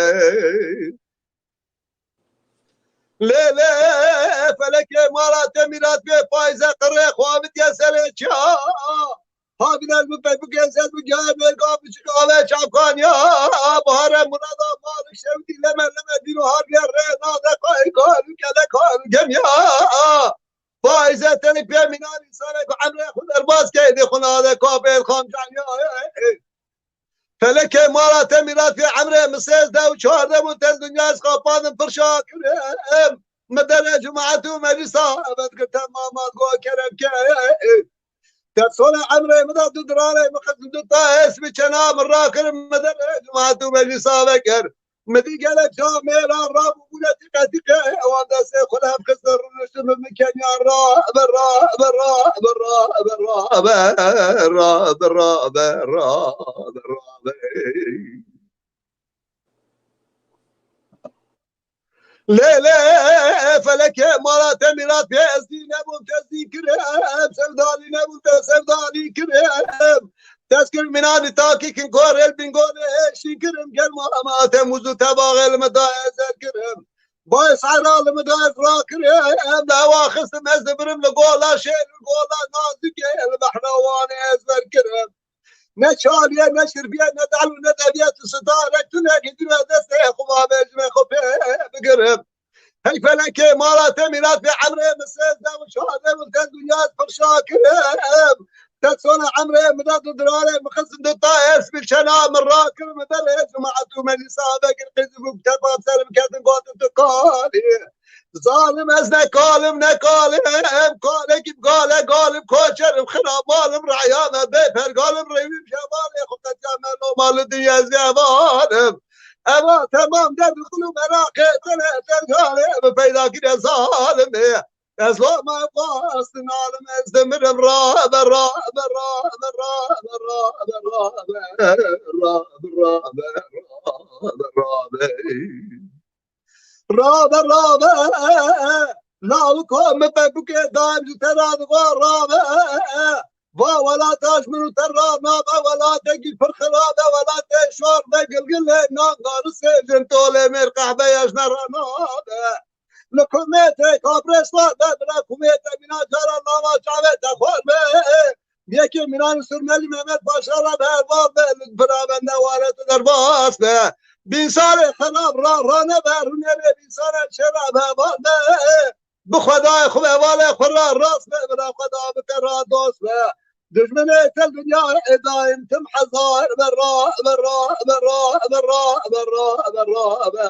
Lê lê felekê mala te mîrat bê payze qirê xwe avitiye serê çiya. Havînel bi pepikê ser bi gel bê gav biçik ave çavkaniya. Bahare murada malik şewtî leme leme dîro harbiye rê nade kay kay kele kay gemiya. Payze tenê pê mînan însane ku emrê xwe derbas key dê xwe nade kapê xamcaniya. Felekê mala te mîratê emrê min sêzdeh û çardeh bû, te dinya ez xapanim pir şakirim. Min derê cemaet û meclisa vet girte mamat go kerem ke. Te sola emrê min da du dirarê min xist du ta es bi çena min rakirim, min derê cemaet û meclisa vekir. Min dî gelek camêra rabûbûne tîqe tîqe, ewan destê xwe li hev xistin rûniştin min min keniya rabe rabe rabe rabe rabe rabe rabe rabe rabe. Lê lê felekê mala te mîrat pê ez dî nebûm te ez dî kirim, sevdalî nebûm te sevdalî kirim. Dest kir mînanî takî kin gorêl bîngolê şî kirim, gel mama te mûz û tevaxê li min da ez zer kirim. Bay sehra li min da ez rakirim, li hewa xistim ez dibirim li gola şêr, li gola nazikê, li behra wanê ez ver kirim. Ne çaliye, ne şirbiye, ne dal û ne deviye tu sitarek tu ne gidire destê xwe bavêjime xwe pê bigirim. Hey felekê mala te mîrat bê emrê min sêzdeh û çardeh û te dinya ez pir şakirim. Te sona emrê min de du dirarê min xistin du ta es bi çena min rakir min derê cemaet û meclisa vekir qîz û bûk te bab ser min ketin gotin tu kalî. Zalim ez ne kalim ne kalim, kalekî gale galim koçerim xirab malim reyana bê pergalim rewîm şevalê xwe qetiya me loma li dinya ez vê evalim. Eva temam derd û kul û meraqê te ne tergale bi peyda kire zalimê. Ez loma xwestin alim ez dimirim rabe rabe rabe rabe rabe rabe rabe rabe rabe rabe. Rabe rabe. Lawiko min pepûkê dayim ji te re digo rabe. Va welata ji min û te re nabe, welatekî pir xirabe, welatê şor be, gilgilê nan garisê jin tolê mêr qehbeya ji me re nabe. Li kumêtê kabrêsla de bira kumêtê mîna cara lava çavê te xwar be. Yekê mînan Surmelî Mehmet Paşa re be heval be, li bira bende ware tu derbas be. Bînsarê xerab ra rane be, rûnê lê bînsarê çêra be heval be. Bi Xwedayê xwe be hevalê xwe ra rast be, bira Xweda bi te ra dost be. Dijminê te dinya ê daim tim hezar be, ra be, ra be, ra be, ra be, ra be, ra be,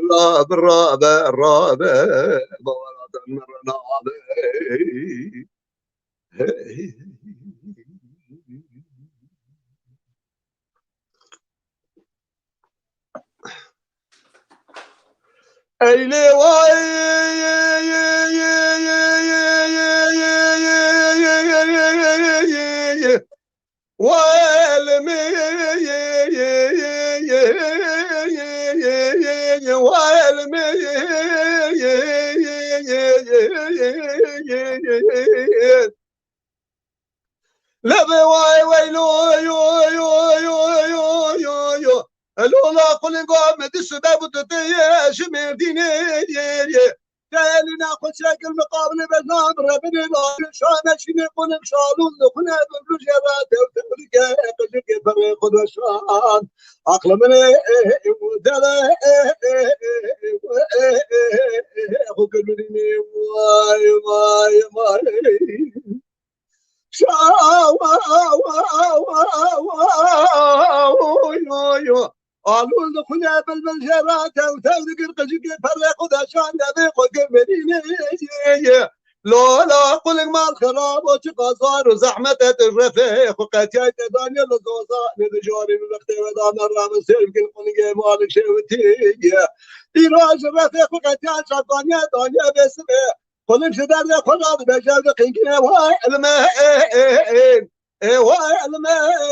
ra be, ra be, ra be, ra be. Bawara te min re nabe. Eylê vay. Welmi, welmi, lebe vay veylo, yo, yo, yo, yo, yo, yo, yo. Lola qulingo me di sibe bu tu te ye, ji Mêrdînê ye, ye. Te elîna xwe çekil miqabilê bejna bi rebinê bari şane şînê qunik şalûn li xune bi rujê re tew tew dike, qijikê perê xwe de şan. Aqli min ê, ê, ê, dele, ê, ê, ê, ê, ê, ê, ê, xwe kir birînê, vay, vay, vay. Şa, wa, wa, wa, wa, wa, oy, oy, oy. Alûl dixule bilbil jê re tew tew dikir, qijikê perê xwe de şan, devê xwe kir birînê. Lola qulik mal xirab o, çi qazar û zehmet e, tu refê xwe qetiyay te daniye li zozanê, di carî bi wextê we da me re bi sêr bikin, qulikê malik şewitiye. Îro ji refê xwe qetiya çavdaniye daniye vê sibê. Qulik ji derdê xwe re dibe, jew diqînkine, way elime, ê, ê, ê, ê, way elime, ê,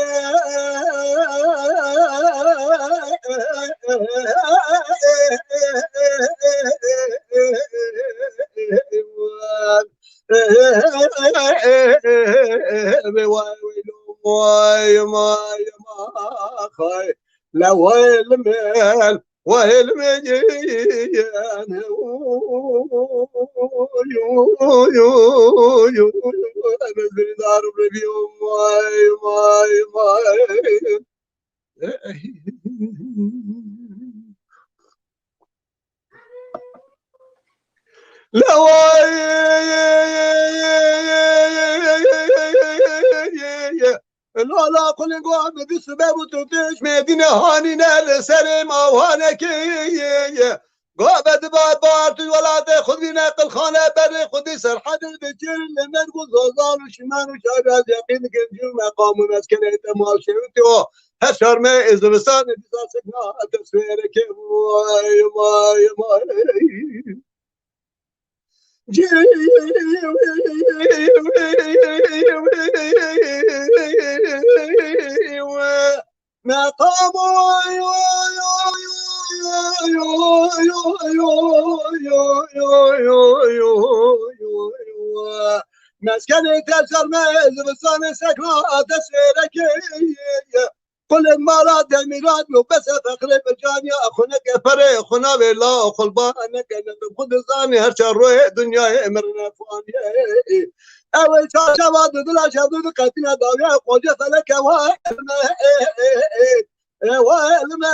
way, way, way, way, way, le way elime. Wahêl me ye, ye, ye, ne, o, yo, yo, yo, yo, yo, ne zirîdar û revî, o, vay, vay, vay. Leway. Lala kulin go bi dî sibe bû tu pêş Medîne hanîne li serê mawanekê. Go be dibar bar tu welatê xwe dîne qilxane berê xwe dî serhedê dikir li merg û zozan û şiman û şaraz yaqîn dikin cû meqam û meskenê te mal şewitî o. Her şarmê ê zivistanê dîsa sekna teswêrekê vay, vay, vay. Meqam oy, oy, oy, oy. Meskenê te şerme zivistanê sekna te sêrekê. Kulên mala demîran û bese fexrê bi caniya xwe neke perê xwe navê la xulba neke nebe xwe dizanî her çar royê dinyayê mirine faniyê. Ew ê çarşeva di dila şevdû di qetîne dawiya qoce feleke wa elme. Wa elme.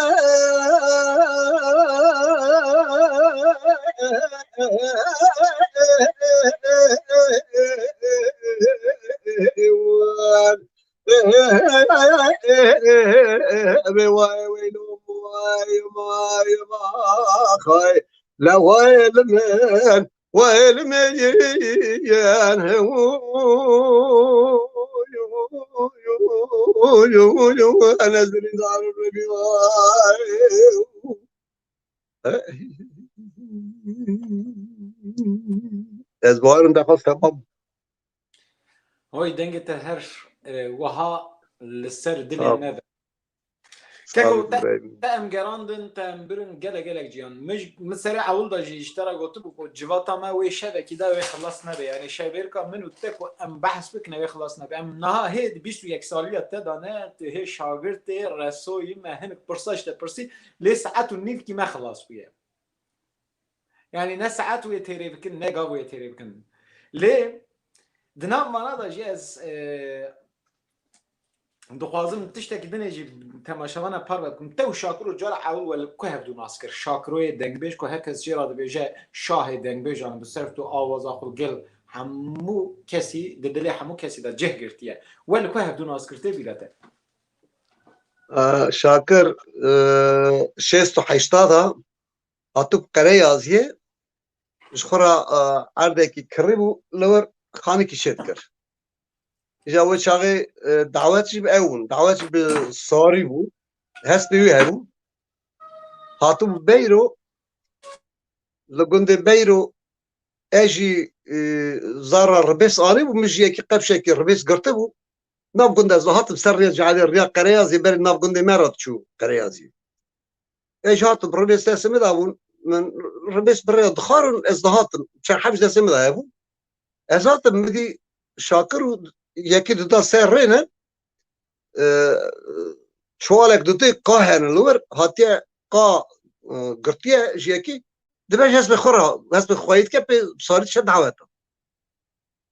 Vê vay weylo vay vay vay xay. Leway li min, way li min yen. Ene zirîndar revî vay. Ez bawerim dexwaz temam. Hoy dengê te her e, wiha li ser dilê me be. Keko te, te em gerandin, te em birin gelek gelek ciyan. Min, min serê ewil de jî ji te re gotibû ku civata me wê şevekî de wê xilas nebe. Yani şevêrka min û te ku em behs bikine wê xilas nebe. Em niha hê di bîst û yek saliya te de ne, tu hê şagirtê resoyî me hinek pirsa ji te pirsî, lê saet û nîvkî me xilas bûye. Yani ne saet wê têrê bikin, ne gav wê têrê bikin. Lê di nav vana de jî ez e, dixwazim tiştekî dinê jî temaşevana parve bikim. Te û Şakiro cara ewil we li ku hevdû nas kir? Şakiroyê dengbêj ku her kes jê re dibêje şahê dengbêjan bi ser tu awaza xwe gel hemû kesî di dilê hemû kesî de cih girtiye. We li ku hevdû nas kir tê bîra te? Şakir şêst û heyşta de hatibû Qereyaziyê ji xwe re erdekî kirî bû li wir xanekî çêdikir. Îja wê çaxê dawet jî bi ew bûn. Dawet jî bi sarî bû. Hestê wî hebû. Hatibû Beyro, li gundê Beyro e jî zara ribês anîbû, min jî yekî qepşekî ribês girtibû. Nav gund ez hatim ser rêya Cealê, rêya Qereyazê berê nav gundê me re diçû Qereyazê. Ez hatim ribês destê min de bûn, min ribês bi rêya dixwarin ez dihatim. Çar heb ji destê min de hebû. Ez hatim min dî Şakir û yekî dida ser rê ne, e, çuwalek dutê qa hene li wir, hatiye qa e, girtiye ji yekî, dibe ji hespê xwe re, hespê xweyî dike pê sarî diçe daweta.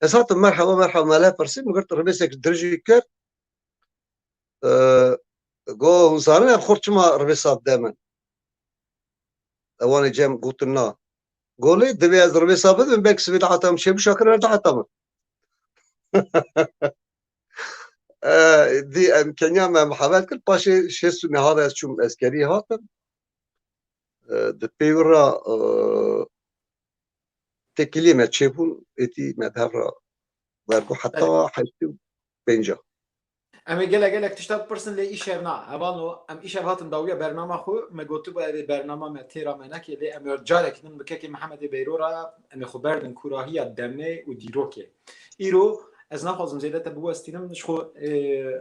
Ez hatim merheba, merheba, me lê pirsî, min girt ribêsek dirêjî kir. E, go hûn zanin ev xort çima ribêsa dide min? Ewanê cem gotin na. Go lê divê ez ribêsa bidim, belkî sibê dahata min çêbû Şakir wer dahata min. E, dî em kenya me muhabbet kir, paşê şêst û nehê de ez çûm eskerî hatim. E, di pê wira e, têkiliyê me çêbûn, êdî me bi hev re wergo heta heştê û pênca. Em ê gelek gelek tişta bipirsin lê îşev na. Hevalno, em îşev hatin dawiya bernama xwe, me gotibû ev ê bernama me têra me neke lê em ê carekî din bi kekê Mihemedê Beyro re em ê xwe berdin kûrahiya demê û dîrokê. Îro ez naxwazim zêde te biwestînim, ji xwe e,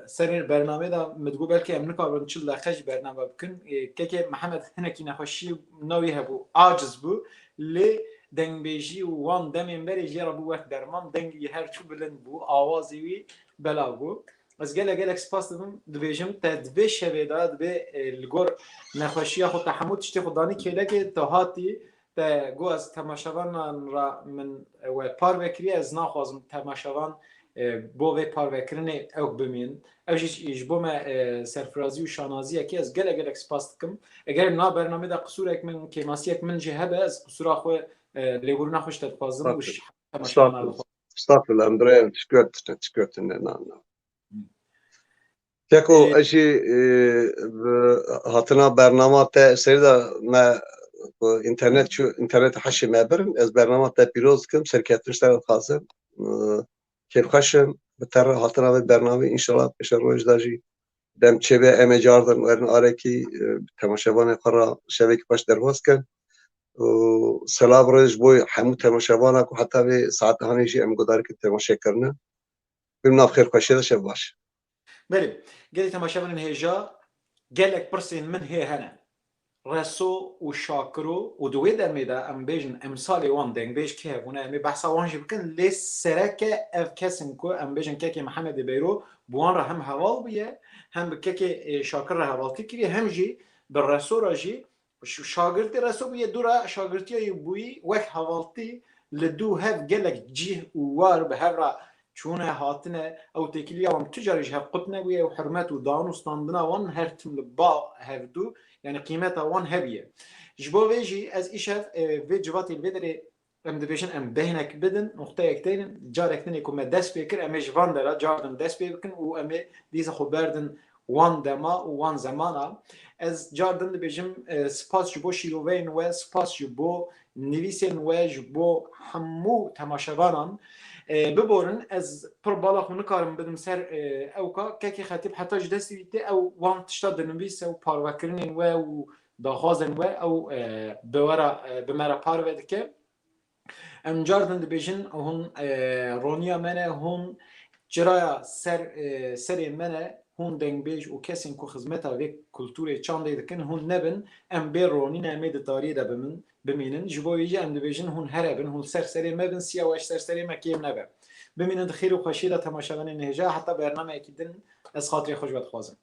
serê bernamê de min digot belkî em nikarin çil deqe jî bername bikin. E, kekê Mihemed hinekî nexweşî navî hebû, aciz bû, lê dengbêjî û wan demên berê jê re bû wek derman, dengê wî her çû bilind bû, awazê wî belav bû. Ez gelek gelek spas dibim, dibêjim te di vê şevê de, di vê, e, li gor nexweşiya xwe, te hemû tiştê xwe danî kêlekê, te hatî, te got ez temaşevanan re min, e, we parve kiriye, ez naxwazim temaşevan, e, bo vê parvekirinê ew bimînin. Ew jî ji bo me, e, serfirazî û şanaziyekê, ez gelek gelek spas dikim. Eger na bernamê de qisûrek min, kêmasiyek min jî hebe, ez qisûra xwe, e, lêbûrina xwe ji te dixwazim û ji temaşevanan re dixwazim. Estağfurullah, em birayên tişkurt, tişkurt ne, na, na. Keko, Ee, ez jî, e, bi hatina bernama te serî de me, e, internet çû, internet heşê me birin. Ez bernama te pîroz dikim, serkeftin ji te re dixwazim. E, kêfxweş im, bi te re hatina vê bernamê, înşallah pêşerojê de jî dem çêbe em ê cardin werin arekî, e, temaşevanê xwe re şevekî xweş derbas kin. Û selav rêz ji bo hemû temaşevana ku heta vê saet hanê jî em guhdarî kin temaşe kirine. Bim nav xêrxweşiyê de, şev baş. Belê, gelê temaşevanên hêja, gelek pirsên min hê hene. Reso û Şakiro û di wê demê de em bêjin emsalê wan dengbêj kê hebûne, em ê behsa wan jî bikin, lê sereke ev kes in ku em bêjin kekê Mihemedê Beyro bi wan re hem heval bûye, hem bi kekê, e, Şakir re hevaltî kiriye, hem jî bi Reso re jî ş-, şagirtê Reso bûye, dû re şagirtiya wî bûyî wek hevaltî li dû hev gelek cih û war bi hev re çûne hatine, ew têkiliya wan tu carî ji hev qut nebûye û hurmet û dan û standina wan her tim li ba hevdû, yanî qîmeta wan hebiye. Ji bo vê jî ez îşev, e, vê civatê li vê derê em dibêjin em bêhnek bidin, nuqteyek tênin, carek din ê ku me dest pê kir, em ê ji van dera cardin dest pê bikin û em ê dîsa xwe berdin wan dema û wan zemana. Ez cardin dibêjim, e, spas ji bo şîroveyên we, spas ji bo nivîsên we, ji bo hemû temaşevanan. E, biborin, ez pir bala xwe nikarim bidim ser, e, ewka. Kekê Xetîb heta ji destî wî tê, ew wan tişta dinivîse û parvekirinên we û daxwazên we, ew, e, bi we re, e, bi me re parve dike. Em cardin dibêjin, hûn, e, roniya me ne, hûn çiraya ser, e, serê me ne, hûn dengbêj û kesên ku xizmeta vê kulturê çandê dikin, hûn nebin, em bê ronî ne, em ê di tariyê de bimin, bimînin. Ji bo wê jî em dibêjin, hûn here bin, hûn ser serê me bin, siya we ji ser serê me kêm nebe. Bimînin di xêr û xweşiyê de, temaşevanên hêja, heta bernameyekî din ez xatirê xwe ji we dixwazim.